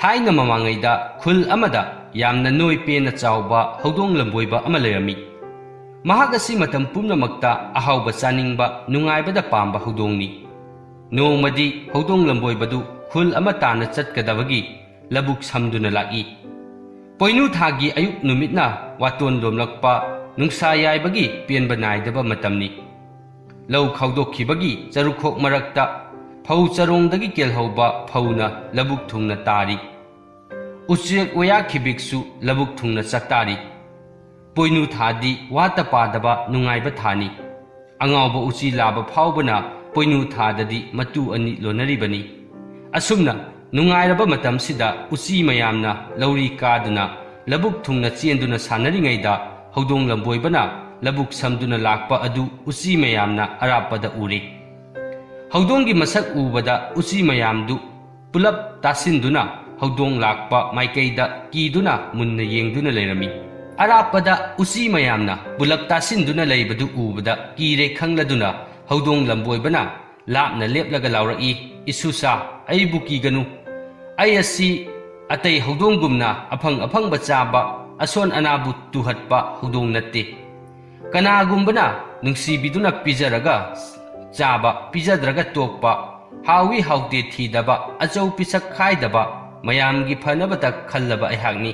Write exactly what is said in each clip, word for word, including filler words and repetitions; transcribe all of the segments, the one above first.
ꯊꯥꯏꯅ ꯃꯃꯥꯡꯉꯩꯗ ꯈꯨꯜ ꯑꯃꯗ ꯌꯥꯝꯅ ꯅꯣꯏ ꯄꯦꯟꯅ ꯆꯥꯎꯕ ꯍꯧꯗꯣꯡ ꯂꯝꯕꯣꯏꯕ ꯑꯃ ꯂꯩꯔꯝꯃꯤ꯫ ꯃꯍꯥꯛ ꯑꯁꯤ ꯃꯇꯝ ꯄꯨꯝꯅꯃꯛꯇ ꯑꯍꯥꯎꯕ ꯆꯥꯅꯤꯡꯕ, ꯅꯨꯡꯉꯥꯏꯕꯗ ꯄꯥꯝꯕ ꯍꯧꯗꯣꯡꯅꯤ꯫ ꯅꯣꯡꯃꯗꯤ ꯍꯧꯗꯣꯡ ꯂꯝꯕꯣꯏꯕꯗꯨ ꯈꯨꯜ ꯑꯃ ꯇꯥꯟꯅ ꯆꯠꯀꯗꯕꯒꯤ ꯂꯧꯕꯨꯛ ꯁꯝꯗꯨꯅ ꯂꯥꯛꯏ꯫ ꯄꯣꯏꯅꯨ ꯊꯥꯒꯤ ꯑꯌꯨꯛ ꯅꯨꯃꯤꯠꯅ ꯋꯥꯇꯣꯟ ꯂꯣꯝꯂꯛꯄ, ꯅꯨꯡꯁꯥ ꯌꯥꯏꯕꯒꯤ ꯄꯦꯟꯕ ꯅꯥꯏꯗꯕ ꯃꯇꯝꯅꯤ꯫ ꯂꯧ ꯈꯥꯎꯗꯣꯛꯈꯤꯕꯒꯤ ꯆꯔꯨꯈꯣꯛ ꯃꯔꯛꯇ ꯐꯧ ꯆꯔꯣꯡꯗꯒꯤ ꯀꯦꯜꯍꯧꯕ ꯐꯧꯅ ꯂꯧꯕꯨꯛ ꯊꯨꯡꯅ ꯇꯥꯔꯤ꯫ ꯎꯆꯦꯛ ꯋꯥꯌꯥ ꯈꯤꯕꯤꯛꯁꯨ ꯂꯧꯕꯨꯛ ꯊꯨꯡꯅ ꯆꯥꯛꯇꯥꯔꯤ꯫ ꯄꯣꯏꯅꯨ ꯊꯥꯗꯤ ꯋꯥꯠꯇ ꯄꯥꯗꯕ ꯅꯨꯡꯉꯥꯏꯕ ꯊꯥꯅꯤ꯫ ꯑꯉꯥꯎꯕ ꯎꯆꯤ ꯂꯥꯕ ꯐꯥꯎꯕꯅ ꯄꯣꯏꯅꯨ ꯊꯥꯗꯗꯤ ꯃꯇꯨ ꯑꯅꯤ ꯂꯣꯟꯅꯔꯤꯕꯅꯤ꯫ ꯑꯁꯨꯝꯅ ꯅꯨꯡꯉꯥꯏꯔꯕ ꯃꯇꯝꯁꯤꯗ ꯎꯆꯤ ꯃꯌꯥꯝꯅ ꯂꯧꯔꯤ ꯀꯥꯗꯨꯅ ꯂꯧꯕꯨꯛ ꯊꯨꯡꯅ ꯆꯦꯟꯗꯨꯅ ꯁꯥꯟꯅꯔꯤꯉꯩꯗ ꯍꯧꯗꯣꯡ ꯂꯝꯕꯣꯏꯕꯅ ꯂꯧꯕꯨꯛ ꯁꯝꯗꯨꯅ ꯂꯥꯛꯄ ꯑꯗꯨ ꯎꯆꯤ ꯃꯌꯥꯝꯅ ꯑꯔꯥꯞꯄꯗ ꯎꯔꯦ꯫ ꯍꯧꯗꯣꯡꯒꯤ ꯃꯁꯛ ꯎꯕꯗ ꯎꯆꯤ ꯃꯌꯥꯝꯗꯨ ꯄꯨꯂꯞ ꯇꯥꯁꯤꯟꯗꯨꯅ ꯍꯧꯗꯣꯡ ꯂꯥꯛꯄ ꯃꯥꯏꯀꯩꯗ ꯀꯤꯗꯨꯅ ꯃꯨꯟꯅ ꯌꯦꯡꯗꯨꯅ ꯂꯩꯔꯝꯃꯤ꯫ ꯑꯔꯥꯞꯄꯗ ꯎꯆꯤ ꯃꯌꯥꯝꯅ ꯄꯨꯂꯞ ꯇꯥꯁꯤꯟꯗꯨꯅ ꯂꯩꯕꯗꯨ ꯎꯕꯗ ꯀꯤꯔꯦ ꯈꯪꯂꯗꯨꯅ ꯍꯧꯗꯣꯡ ꯂꯝꯕꯣꯏꯕꯅ ꯂꯥꯞꯅ ꯂꯦꯞꯂꯒ ꯂꯥꯎꯔꯛꯏ, "ꯏꯁꯨꯁꯥ, ꯑꯩꯕꯨ ꯀꯤꯒꯅꯨ꯫ ꯑꯩ ꯑꯁꯤ ꯑꯇꯩ ꯍꯧꯗꯣꯡꯒꯨꯝꯅ ꯑꯐꯪ ꯑꯐꯪꯕ ꯆꯥꯕ, ꯑꯁꯣꯟ ꯑꯅꯥꯕꯨ ꯇꯨꯍꯠꯄ ꯍꯧꯗꯣꯡ ꯅꯠꯇꯦ꯫ ꯀꯅꯥꯒꯨꯝꯕꯅ ꯅꯨꯡꯁꯤꯕꯤꯗꯨꯅ ꯄꯤꯖꯔꯒ ꯆꯥꯕ, ꯄꯤꯖꯗ꯭ꯔꯒ ꯇꯣꯛꯄ, ꯍꯥꯎꯏ ꯍꯥꯎꯇꯦ ꯊꯤꯗꯕ, ꯑꯆꯧ ꯄꯤꯁꯛ ꯈꯥꯏꯗꯕ, ꯃꯌꯥꯝꯒꯤ ꯐꯅꯕꯇ ꯈꯜꯂꯕ ꯑꯩꯍꯥꯛꯅꯤ꯫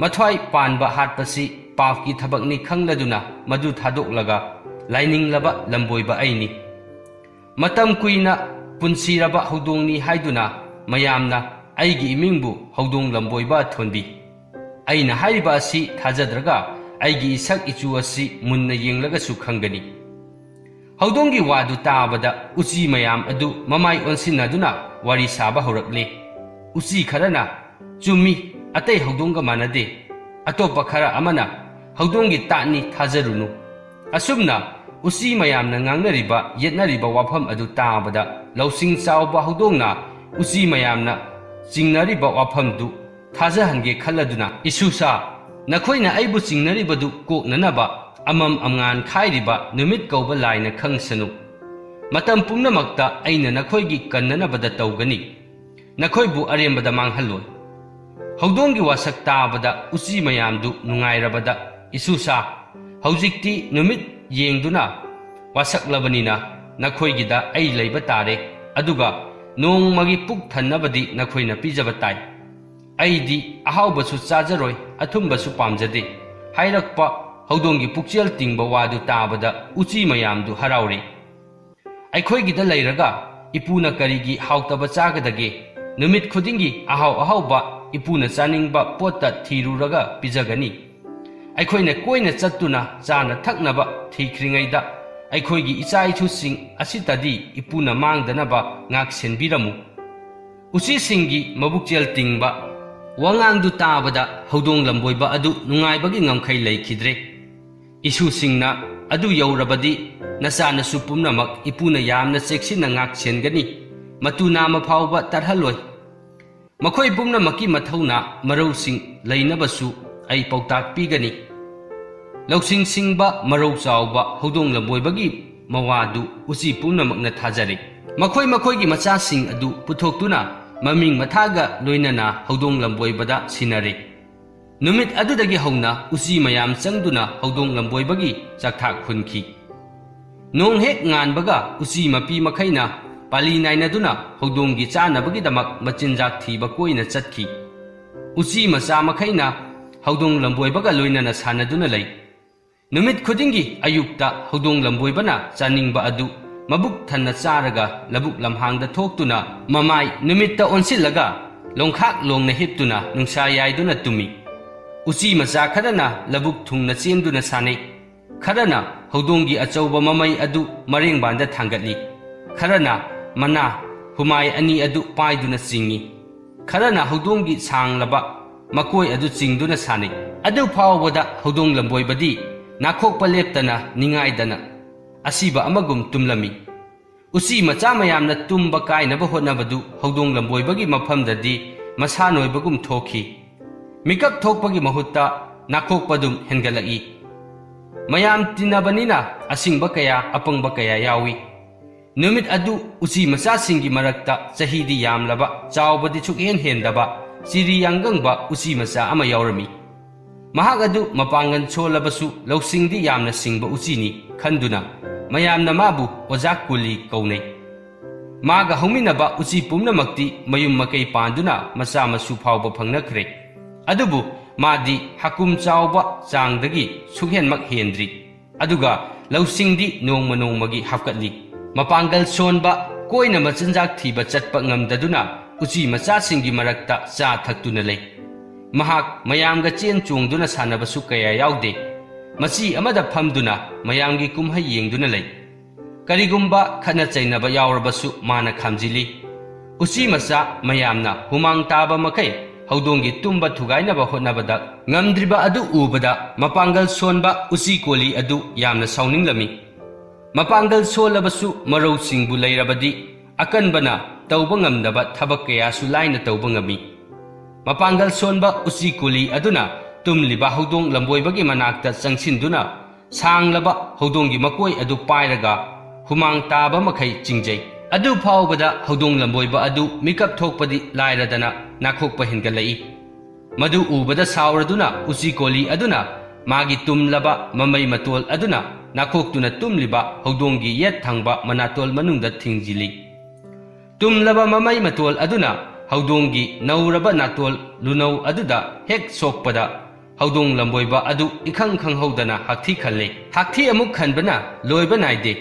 ꯃꯊ꯭ꯋꯥꯏ ꯄꯥꯟꯕ ꯍꯥꯠꯄꯁꯤ ꯄꯥꯞꯀꯤ ꯊꯕꯛꯅꯤ ꯈꯪꯂꯗꯨꯅ ꯃꯗꯨ ꯊꯥꯗꯣꯛꯂꯒ ꯂꯥꯏꯅꯤꯡꯂꯕ ꯂꯝꯕꯣꯏꯕ ꯑꯩꯅꯤ꯫ ꯃꯇꯝ ꯀꯨꯏꯅ ꯄꯨꯟꯁꯤꯔꯕ ꯍꯧꯗꯣꯡꯅꯤ ꯍꯥꯏꯗꯨꯅ ꯃꯌꯥꯝꯅ ꯑꯩꯒꯤ ꯏꯃꯤꯡꯕꯨ ꯍꯧꯗꯣꯡ ꯂꯝꯕꯣꯏꯕ ꯊꯣꯟꯕꯤ꯫ ꯑꯩꯅ ꯍꯥꯏꯔꯤꯕ ꯑꯁꯤ ꯊꯥꯖꯗ꯭ꯔꯒ ꯑꯩꯒꯤ ꯏꯁꯛ ꯏꯆꯨ ꯑꯁꯤ ꯃꯨꯟꯅ ꯌꯦꯡꯂꯒꯁꯨ ꯈꯪꯒꯅꯤ꯫" ꯍꯧꯗꯣꯡꯒꯤ ꯋꯥꯗꯨ ꯇꯥꯕꯗ ꯎꯆꯤ ꯃꯌꯥꯝ ꯑꯗꯨ ꯃꯃꯥꯏ ꯑꯣꯟꯁꯤꯟꯅꯗꯨꯅ ꯋꯥꯔꯤ ꯁꯥꯕ ꯍꯧꯔꯛꯂꯦ꯫ ꯎꯆꯤ ꯈꯔꯅ, "ꯆꯨꯝꯃꯤ, ꯑꯇꯩ ꯍꯧꯗꯣꯡꯒ ꯃꯥꯟꯅꯗꯦ꯫" ꯑꯇꯣꯞꯄ ꯈꯔ ꯑꯃꯅ, "ꯍꯧꯗꯣꯡꯒꯤ ꯇꯥꯠꯅꯤ, ꯊꯥꯖꯔꯨꯅꯨ꯫" ꯑꯁꯨꯝꯅ ꯎꯆꯤ ꯃꯌꯥꯝꯅ ꯉꯥꯡꯅꯔꯤꯕ, ꯌꯦꯠꯅꯔꯤꯕ ꯋꯥꯐꯝ ꯑꯗꯨ ꯇꯥꯕꯗ ꯂꯧꯁꯤꯡ ꯆꯥꯎꯕ ꯍꯧꯗꯣꯡꯅ ꯎꯆꯤ ꯃꯌꯥꯝꯅ ꯆꯤꯡꯅꯔꯤꯕ ꯋꯥꯐꯝꯗꯨ ꯊꯥꯖꯍꯟꯒꯦ ꯈꯜꯂꯗꯨꯅ, "ꯏꯁꯨꯁꯥ, ꯅꯈꯣꯏꯅ ꯑꯩꯕꯨ ꯆꯤꯡꯅꯔꯤꯕꯗꯨ ꯀꯣꯛꯅꯅꯕ ꯑꯃꯝ ꯑꯉꯥꯟ ꯈꯥꯏꯔꯤꯕ ꯅꯨꯃꯤꯠ ꯀꯧꯕ ꯂꯥꯏꯅ ꯈꯪꯁꯅꯨ꯫ ꯃꯇꯝ ꯄꯨꯝꯅꯃꯛꯇ ꯑꯩꯅ ꯅꯈꯣꯏꯒꯤ ꯀꯟꯅꯅꯕꯗ ꯇꯧꯒꯅꯤ꯫ ꯅꯈꯣꯏꯕꯨ ꯑꯔꯦꯝꯕꯗ ꯃꯥꯡꯍꯜꯂꯣꯏ꯫ ꯍꯧꯗꯣꯡꯒꯤ ꯋꯥꯁꯛ ꯇꯥꯕꯗ ꯎꯆꯤ ꯃꯌꯥꯝꯗꯨ ꯅꯨꯡꯉꯥꯏꯔꯕꯗ, "ꯏꯁꯨꯁꯥ, ꯍꯧꯖꯤꯛꯇꯤ ꯅꯨꯃꯤꯠ ꯌꯦꯡꯗꯨꯅ ꯋꯥꯁꯛꯂꯕꯅꯤꯅ ꯅꯈꯣꯏꯒꯤꯗ ꯑꯩ ꯂꯩꯕ ꯇꯥꯔꯦ, ꯑꯗꯨꯒ ꯅꯣꯡꯃꯒꯤ ꯄꯨꯛ ꯊꯟꯅꯕꯗꯤ ꯅꯈꯣꯏꯅ ꯄꯤꯖꯕ ꯇꯥꯏ꯫ ꯑꯩꯗꯤ ꯑꯍꯥꯎꯕꯁꯨ ꯆꯥꯖꯔꯣꯏ, ꯑꯊꯨꯝꯕꯁꯨ ꯄꯥꯝꯖꯗꯦ" ꯍꯥꯏꯔꯛꯄ ꯍꯧꯗꯣꯡꯒꯤ ꯄꯨꯛꯆꯦꯜ ꯇꯤꯡꯕ ꯋꯥꯗꯨ ꯇꯥꯕꯗ ꯎꯆꯤ ꯃꯌꯥꯝꯗꯨ ꯍꯔꯥꯎꯔꯦ꯫ "ꯑꯩꯈꯣꯏꯒꯤꯗ ꯂꯩꯔꯒ ꯏꯄꯨꯅ ꯀꯔꯤꯒꯤ ꯍꯥꯎꯇꯕ ꯆꯥꯒꯗꯒꯦ? ꯅꯨꯃꯤꯠ ꯈꯨꯗꯤꯡꯒꯤ ꯑꯍꯥꯎ ꯑꯍꯥꯎꯕ ꯏꯄꯨꯅ ꯆꯥꯅꯤꯡꯕ ꯄꯣꯠꯇ ꯊꯤꯔꯨꯔꯒ ꯄꯤꯖꯒꯅꯤ꯫ ꯑꯩꯈꯣꯏꯅ ꯀꯣꯏꯅ ꯆꯠꯇꯨꯅ ꯆꯥꯅ ꯊꯛꯅꯕ ꯊꯤꯈ꯭ꯔꯤꯉꯩꯗ ꯑꯩꯈꯣꯏꯒꯤ ꯏꯆꯥ ꯏꯁꯨꯁꯤꯡ ꯑꯁꯤꯇꯗꯤ ꯏꯄꯨꯅ ꯃꯥꯡꯗꯅꯕ ꯉꯥꯛ ꯁꯦꯟꯕꯤꯔꯝꯃꯨ"꯫ ꯎꯆꯤꯁꯤꯡꯒꯤ ꯃꯕꯨꯛꯆꯦꯜ ꯇꯤꯡꯕ ꯋꯥꯉꯥꯡꯗꯨ ꯇꯥꯕꯗ ꯍꯧꯗꯣꯡ ꯂꯝꯕꯣꯏꯕ ꯑꯗꯨ ꯅꯨꯡꯉꯥꯏꯕꯒꯤ ꯉꯝꯈꯩ ꯂꯩꯈꯤꯗ꯭ꯔꯦ꯫ "ꯏꯁꯨꯁꯤꯡꯅ ꯑꯗꯨ ꯌꯧꯔꯕꯗꯤ ꯅꯆꯥꯅꯁꯨ ꯄꯨꯝꯅꯃꯛ ꯏꯄꯨꯅ ꯌꯥꯝꯅ ꯆꯦꯛꯁꯤꯟꯅ ꯉꯥꯛ ꯁꯦꯟꯒꯅꯤ, ꯃꯇꯨ ꯅꯥꯝꯃ ꯐꯥꯎꯕ ꯇꯠꯍꯜꯂꯣꯏ꯫ ꯃꯈꯣꯏ ꯄꯨꯝꯅꯃꯛꯀꯤ ꯃꯊꯧꯅꯥ ꯃꯔꯧꯁꯤꯡ ꯂꯩꯅꯕꯁꯨ ꯑꯩ ꯄꯥꯎꯇꯥꯛ ꯄꯤꯒꯅꯤ"꯫ ꯂꯧꯁꯤꯡ ꯁꯤꯡꯕ, ꯃꯔꯧ ꯆꯥꯎꯕ ꯍꯧꯗꯣꯡ ꯂꯝꯕꯣꯏꯕꯒꯤ ꯃꯋꯥꯗꯨ ꯎꯆꯤ ꯄꯨꯝꯅꯃꯛꯅ ꯊꯥꯖꯔꯦ꯫ ꯃꯈꯣꯏ ꯃꯈꯣꯏꯒꯤ ꯃꯆꯥꯁꯤꯡ ꯑꯗꯨ ꯄꯨꯊꯣꯛꯇꯨꯅ ꯃꯃꯤꯡ ꯃꯊꯥꯒ ꯂꯣꯏꯅꯅ ꯍꯧꯗꯣꯡ ꯂꯝꯕꯣꯏꯕꯗ ꯁꯤꯟꯅꯔꯦ꯫ ꯅꯨꯃꯤꯠ ꯑꯗꯨꯗꯒꯤ ꯍꯧꯅ ꯎꯆꯤ ꯃꯌꯥꯝ ꯆꯪꯗꯨꯅ ꯍꯧꯗꯣꯡ ꯂꯝꯕꯣꯏꯕꯒꯤ ꯆꯥꯛꯊꯥꯛ ꯍꯨꯟꯈꯤ꯫ ꯅꯣꯡ ꯍꯦꯛ ꯉꯥꯟꯕꯒ ꯎꯆꯤ ꯃꯄꯤ ꯃꯈꯩꯅ ꯄꯥꯂꯤ ꯅꯥꯏꯅꯗꯨꯅ ꯍꯧꯗꯣꯡꯒꯤ ꯆꯥꯅꯕꯒꯤꯗꯃꯛ ꯃꯆꯤꯟꯖꯥꯛ ꯊꯤꯕ ꯀꯣꯏꯅ ꯆꯠꯈꯤ꯫ ꯎꯆꯤ ꯃꯆꯥ ꯃꯈꯩꯅ ꯍꯧꯗꯣꯡ ꯂꯝꯕꯣꯏꯕꯒ ꯂꯣꯏꯅꯅ ꯁꯥꯟꯅꯗꯨꯅ ꯂꯩ꯫ ꯅꯨꯃꯤꯠ ꯈꯨꯗꯤꯡꯒꯤ ꯑꯌꯨꯛꯇ ꯍꯧꯗꯣꯡ ꯂꯝꯕꯣꯏꯕꯅ ꯆꯥꯅꯤꯡꯕ ꯑꯗꯨ ꯃꯕꯨꯛ ꯊꯟꯅ ꯆꯥꯔꯒ ꯂꯧꯕꯨꯛ ꯂꯝꯍꯥꯡꯗ ꯊꯣꯛꯇꯨꯅ ꯃꯃꯥꯏ ꯅꯨꯃꯤꯠꯇ ꯑꯣꯟꯁꯤꯜꯂꯒ ꯂꯣꯡꯈꯥꯛ ꯂꯣꯡꯅ ꯍꯤꯞꯇꯨꯅ ꯅꯨꯡꯁꯥ ꯌꯥꯏꯗꯨꯅ ꯇꯨꯝꯃꯤ꯫ ꯎꯆꯤ ꯃꯆꯥ ꯈꯔꯅ ꯂꯧꯕꯨꯛ ꯊꯨꯡꯅ ꯆꯦꯟꯗꯨꯅ ꯁꯥꯟꯅꯩ꯫ ꯈꯔꯅ ꯍꯧꯗꯣꯡꯒꯤ ꯑꯆꯧꯕ ꯃꯃꯩ ꯑꯗꯨ ꯃꯔꯦꯡꯕꯥꯟꯗ ꯊꯥꯡꯒꯠꯂꯤ꯫ ꯈꯔꯅ ꯃꯅꯥ, ꯍꯨꯃꯥꯏ ꯑꯅꯤ ꯑꯗꯨ ꯄꯥꯏꯗꯨꯅ ꯆꯤꯡꯏ꯫ ꯈꯔꯅ ꯍꯧꯗꯣꯡꯒꯤ ꯁꯥꯡꯂꯕ ꯃꯀꯣꯏ ꯑꯗꯨ ꯆꯤꯡꯗꯨꯅ ꯁꯥꯟꯅꯩ꯫ ꯑꯗꯨ ꯐꯥꯎꯕꯗ ꯍꯧꯗꯣꯡ ꯂꯝꯕꯣꯏꯕꯗꯤ ꯅꯥꯈꯣꯛꯄ ꯂꯦꯞꯇꯅ ꯅꯤꯡꯉꯥꯏꯗꯅ ꯑꯁꯤꯕ ꯑꯃꯒꯨꯝ ꯇꯨꯝꯂꯝꯃꯤ꯫ ꯎꯆꯤ ꯃꯆꯥ ꯃꯌꯥꯝꯅ ꯇꯨꯝꯕ ꯀꯥꯏꯅꯕ ꯍꯣꯠꯅꯕꯗꯨ ꯍꯧꯗꯣꯡ ꯂꯝꯕꯣꯏꯕꯒꯤ ꯃꯐꯝꯗꯗꯤ ꯃꯁꯥ ꯅꯣꯏꯕꯒꯨꯝ ꯊꯣꯛꯈꯤ꯫ ꯃꯤꯀꯞ ꯊꯣꯛꯄꯒꯤ ꯃꯍꯨꯠꯇ ꯅꯥꯈꯣꯛꯄꯗꯨꯝ ꯍꯦꯟꯒꯠꯂꯛꯏ꯫ ꯃꯌꯥꯝ ꯇꯤꯟꯅꯕꯅꯤꯅ ꯑꯁꯤꯡꯕ ꯀꯌꯥ, ꯑꯄꯪꯕ ꯀꯌꯥ ꯌꯥꯎꯏ꯫ ꯅꯨꯃꯤꯠ ꯑꯗꯨ ꯎꯆꯤ ꯃꯆꯥꯁꯤꯡꯒꯤ ꯃꯔꯛꯇ ꯆꯍꯤꯗꯤ ꯌꯥꯝꯂꯕ, ꯆꯥꯎꯕꯗꯤ ꯁꯨꯛꯍꯦꯟ ꯍꯦꯟꯗꯕ, ꯆꯤꯔꯤ ꯌꯥꯡꯒꯪꯕ ꯎꯆꯤ ꯃꯆꯥ ꯑꯃ ꯌꯥꯎꯔꯝꯃꯤ꯫ ꯃꯍꯥꯛ ꯑꯗꯨ ꯃꯄꯥꯡꯒꯜ ꯁꯣꯜꯂꯕꯁꯨ ꯂꯧꯁꯤꯡꯗꯤ ꯌꯥꯝꯅ ꯁꯤꯡꯕ ꯎꯆꯤꯅꯤ ꯈꯟꯗꯨꯅ ꯃꯌꯥꯝꯅ ꯃꯥꯕꯨ ꯑꯣꯖꯥ ꯀꯨꯂꯤ ꯀꯧꯅꯩ꯫ ꯃꯥꯒ ꯍꯧꯃꯤꯟꯅꯕ ꯎꯆꯤ ꯄꯨꯝꯅꯃꯛꯇꯤ ꯃꯌꯨꯝ ꯃꯀꯩ ꯄꯥꯟꯗꯨꯅ ꯃꯆꯥ ꯃꯁꯨ ꯐꯥꯎꯕ ꯐꯪꯅꯈ꯭ꯔꯦ꯫ ꯑꯗꯨꯕꯨ ꯃꯥꯗꯤ ꯍꯥꯀꯨꯝ ꯆꯥꯎꯕ ꯆꯥꯡꯗꯒꯤ ꯁꯨꯛꯍꯦꯟꯃꯛ ꯍꯦꯟꯗ꯭ꯔꯤ꯫ ꯑꯗꯨꯒ ꯂꯧꯁꯤꯡꯗꯤ ꯅꯣꯡꯃ ꯅꯣꯡꯃꯒꯤ ꯍꯥꯞꯀꯠꯂꯤ꯫ ꯃꯄꯥꯡꯒꯜ ꯁꯣꯟꯕ, ꯀꯣꯏꯅ ꯃꯆꯤꯟꯖꯥꯛ ꯊꯤꯕ ꯆꯠꯄ ꯉꯝꯗꯗꯨꯅ ꯎꯆꯤ ꯃꯆꯥꯁꯤꯡꯒꯤ ꯃꯔꯛꯇ ꯆꯥ ꯊꯛꯇꯨꯅ ꯂꯩ꯫ ꯃꯍꯥꯛ ꯃꯌꯥꯝꯒ ꯆꯦꯟ ꯆꯣꯡꯗꯨꯅ ꯁꯥꯟꯅꯕꯁꯨ ꯀꯌꯥ ꯌꯥꯎꯗꯦ꯫ ꯃꯆꯤ ꯑꯃꯗ ꯐꯝꯗꯨꯅ ꯃꯌꯥꯝꯒꯤ ꯀꯨꯝꯍꯩ ꯌꯦꯡꯗꯨꯅ ꯂꯩ꯫ ꯀꯔꯤꯒꯨꯝꯕ ꯈꯠꯅ ꯆꯩꯅꯕ ꯌꯥꯎꯔꯕꯁꯨ ꯃꯥꯅ ꯈꯥꯝꯖꯤꯜꯂꯤ꯫ ꯎꯆꯤ ꯃꯆꯥ ꯃꯌꯥꯝꯅ ꯍꯨꯃꯥꯡ ꯇꯥꯕ ꯃꯈꯩ ꯍꯧꯗꯣꯡꯒꯤ ꯇꯨꯝꯕ ꯊꯨꯒꯥꯏꯅꯕ ꯍꯣꯠꯅꯕꯗ ꯉꯝꯗ꯭ꯔꯤꯕ ꯑꯗꯨ ꯎꯕꯗ ꯃꯄꯥꯡꯒꯜ ꯁꯣꯟꯕ ꯎꯆꯤ ꯀꯣꯂꯤ ꯑꯗꯨ ꯌꯥꯝꯅ ꯁꯥꯎꯅꯤꯡꯂꯝꯃꯤ꯫ ꯃꯄꯥꯡꯒꯜ ꯁꯣꯜꯂꯕꯁꯨ ꯃꯔꯧꯁꯤꯡꯕꯨ ꯂꯩꯔꯕꯗꯤ ꯑꯀꯟꯕꯅ ꯇꯧꯕ ꯉꯝꯗꯕ ꯊꯕꯛ ꯀꯌꯥꯁꯨ ꯂꯥꯏꯅ ꯇꯧꯕ ꯉꯝꯃꯤ꯫ ꯃꯄꯥꯡꯒꯜ ꯁꯣꯟꯕ ꯎꯆꯤ ꯀꯣꯂꯤ ꯑꯗꯨꯅ ꯇꯨꯝꯂꯤꯕ ꯍꯧꯗꯣꯡ ꯂꯝꯕꯣꯏꯕꯒꯤ ꯃꯅꯥꯛꯇ ꯆꯪꯁꯤꯟꯗꯨꯅ ꯁꯥꯡꯂꯕ ꯍꯧꯗꯣꯡꯒꯤ ꯃꯀꯣꯏ ꯑꯗꯨ ꯄꯥꯏꯔꯒ ꯍꯨꯃꯥꯡ ꯇꯥꯕ ꯃꯈꯩ ꯆꯤꯡꯖꯩ꯫ ꯑꯗꯨ ꯐꯥꯎꯕꯗ ꯍꯧꯗꯣꯡ ꯂꯝꯕꯣꯏꯕ ꯑꯗꯨ ꯃꯤꯀꯞ ꯊꯣꯛꯄꯗꯤ ꯂꯥꯏꯔꯗꯅ ꯅꯥꯈꯣꯛꯄ ꯍꯦꯟꯒꯠꯂꯛꯏ꯫ ꯃꯗꯨ ꯎꯕꯗ ꯁꯥꯎꯔꯗꯨꯅ ꯎꯆꯤ ꯀꯣꯂꯤ ꯑꯗꯨꯅ ꯃꯥꯒꯤ ꯇꯨꯝꯂꯕ ꯃꯃꯩ ꯃꯇꯣꯜ ꯑꯗꯨꯅ ꯅꯥꯈꯣꯛꯇꯨꯅ ꯇꯨꯝꯂꯤꯕ ꯍꯧꯗꯣꯡꯒꯤ ꯌꯦꯠ ꯊꯪꯕ ꯃꯅꯥꯇꯣꯜ ꯃꯅꯨꯡꯗ ꯊꯤꯡꯖꯤꯜꯂꯤ꯫ ꯇꯨꯝꯂꯕ ꯃꯃꯩ ꯃꯇꯣꯜ ꯑꯗꯨꯅ ꯍꯧꯗꯣꯡꯒꯤ ꯅꯧꯔꯕ ꯅꯥꯇꯣꯜ ꯂꯨꯅꯧ ꯑꯗꯨꯗ ꯍꯦꯛ ꯁꯣꯛꯄꯗ ꯍꯧꯗꯣꯡ ꯂꯝꯕꯣꯏꯕ ꯑꯗꯨ ꯏꯈꯪ ꯈꯪꯍꯧꯗꯅ ꯍꯥꯛꯊꯤ ꯈꯜꯂꯦ꯫ ꯍꯥꯛꯊꯤ ꯑꯃꯨꯛ ꯈꯟꯕꯅ ꯂꯣꯏꯕ ꯅꯥꯏꯗꯦ꯫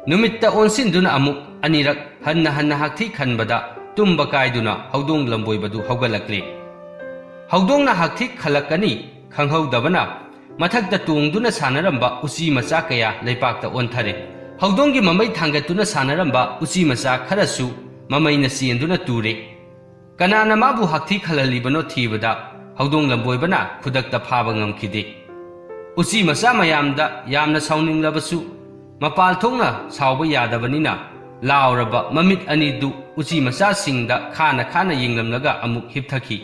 ꯅꯨꯃꯤꯠꯇ ꯑꯣꯟꯁꯤꯟꯗꯨꯅ ꯑꯃꯨꯛ ꯑꯅꯤꯔꯛ ꯍꯟꯅ ꯍꯟꯅ ꯍꯥꯛꯊꯤ ꯈꯟꯕꯗ ꯇꯨꯝꯕ ꯀꯥꯏꯗꯨꯅ ꯍꯧꯗꯣꯡ ꯂꯝꯕꯣꯏꯕꯗꯨ ꯍꯧꯒꯠꯂꯛꯂꯦ꯫ ꯍꯧꯗꯣꯡꯅ ꯍꯥꯛꯊꯤ ꯈꯜꯂꯛꯀꯅꯤ ꯈꯪꯍꯧꯗꯕꯅ ꯃꯊꯛꯇ ꯇꯣꯡꯗꯨꯅ ꯁꯥꯟꯅꯔꯝꯕ ꯎꯆꯤ ꯃꯆꯥ ꯀꯌꯥ ꯂꯩꯄꯥꯛꯇ ꯑꯣꯟꯊꯔꯦ꯫ ꯍꯧꯗꯣꯡꯒꯤ ꯃꯃꯩ ꯊꯥꯡꯒꯠꯇꯨꯅ ꯁꯥꯟꯅꯔꯝꯕ ꯎꯆꯤ ꯃꯆꯥ ꯈꯔꯁꯨ ꯃꯃꯩꯅ ꯆꯦꯟꯗꯨꯅ ꯇꯨꯔꯦ꯫ ꯀꯅꯥꯅ ꯃꯥꯕꯨ ꯍꯥꯛꯊꯤ ꯈꯜꯍꯜꯂꯤꯕꯅꯣ ꯊꯤꯕꯗ ꯍꯧꯗꯣꯡ ꯂꯝꯕꯣꯏꯕꯅ ꯈꯨꯗꯛꯇ ꯐꯥꯕ ꯉꯝꯈꯤꯗꯦ꯫ ꯎꯆꯤ ꯃꯆꯥ ꯃꯌꯥꯝꯗ ꯌꯥꯝꯅ ꯁꯥꯎꯅꯤꯡꯂꯕꯁꯨ ꯃꯄꯥꯜ ꯊꯣꯛꯅ ꯁꯥꯎꯕ ꯌꯥꯗꯕꯅꯤꯅ ꯂꯥꯎꯔꯕ ꯃꯃꯤꯠ ꯑꯅꯤꯗꯨ ꯎꯆꯤ ꯃꯆꯥꯁꯤꯡꯗ ꯈꯥꯅ ꯈꯥꯅ ꯌꯦꯡꯂꯝꯂꯒ ꯑꯃꯨꯛ ꯍꯤꯞꯊꯈꯤ꯫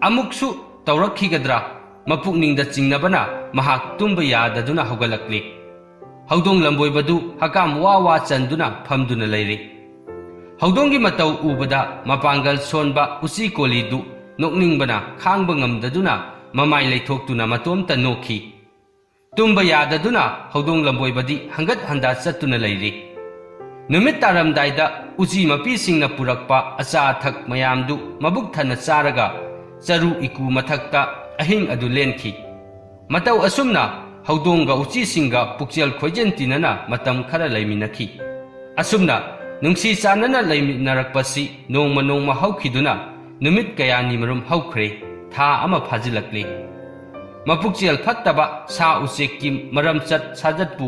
ꯑꯃꯨꯛꯁꯨ ꯇꯧꯔꯛꯈꯤꯒꯗ꯭ꯔꯥ? ꯃꯄꯨꯛꯅꯤꯡꯗ ꯆꯤꯡꯅꯕꯅ ꯃꯍꯥꯛ ꯇꯨꯝꯕ ꯌꯥꯗꯗꯨꯅ ꯍꯧꯒꯠꯂꯛꯂꯤ꯫ ꯍꯧꯗꯣꯡ ꯂꯝꯕꯣꯏꯕꯗꯨ ꯍꯀꯥꯝ ꯋꯥ ꯋꯥ ꯆꯟꯗꯨꯅ ꯐꯝꯗꯨꯅ ꯂꯩꯔꯤ꯫ ꯍꯧꯗꯣꯡꯒꯤ ꯃꯇꯧ ꯎꯕꯗ ꯃꯄꯥꯡꯒꯜ ꯁꯣꯟꯕ ꯎꯆꯤ ꯀꯣꯂꯤꯗꯨ ꯅꯣꯛꯅꯤꯡꯕꯅ ꯈꯥꯡꯕ ꯉꯝꯗꯗꯨꯅ ꯃꯃꯥꯏ ꯂꯩꯊꯣꯛꯇꯨꯅ ꯃꯇꯣꯝꯇ ꯅꯣꯛꯈꯤ꯫ ꯇꯨꯝꯕ ꯌꯥꯗꯗꯨꯅ ꯍꯧꯗꯣꯡ ꯂꯝꯕꯣꯏꯕꯗꯤ ꯍꯪꯒꯠ ꯍꯟꯗꯥ ꯆꯠꯇꯨꯅ ꯂꯩꯔꯤ꯫ ꯅꯨꯃꯤꯠ ꯇꯥꯔꯝꯗꯥꯏꯗ ꯎꯆꯤ ꯃꯄꯤꯁꯤꯡꯅ ꯄꯨꯔꯛꯄ ꯑꯆꯥ ꯑꯊꯛ ꯃꯌꯥꯝꯗꯨ ꯃꯕꯨꯛ ꯊꯟꯅ ꯆꯥꯔꯒ ꯆꯔꯨ ꯏꯀꯨ ꯃꯊꯛꯇ ꯑꯍꯤꯡ ꯑꯗꯨ ꯂꯦꯟꯈꯤ꯫ ꯃꯇꯧ ꯑꯁꯨꯝꯅ ꯍꯧꯗꯣꯡꯒ ꯎꯆꯤꯁꯤꯡꯒ ꯄꯨꯛꯆꯦꯜ ꯈꯣꯏꯖꯟ ꯇꯤꯟꯅꯅ ꯃꯇꯝ ꯈꯔ ꯂꯩꯃꯤꯟꯅꯈꯤ꯫ ꯑꯁꯨꯝꯅ ꯅꯨꯡꯁꯤ ꯆꯥꯟꯅꯅ ꯂꯩꯃꯤꯟꯅꯔꯛꯄꯁꯤ ꯅꯣꯡꯃ ꯅꯣꯡꯃ ꯍꯧꯈꯤꯗꯨꯅ ꯅꯨꯃꯤꯠ ꯀꯌꯥꯅꯤ ꯃꯔꯨꯝ ꯍꯧꯈ꯭ꯔꯦ, ꯊꯥ ꯑꯃ ꯐꯥꯖꯤꯜꯂꯛꯂꯦ꯫ ꯃꯄꯨꯛꯆꯦꯜ ꯐꯠꯇꯕ ꯁꯥ ꯎꯆꯦꯛꯀꯤ ꯃꯔꯝꯆꯠ ꯁꯥꯖꯠꯄꯨ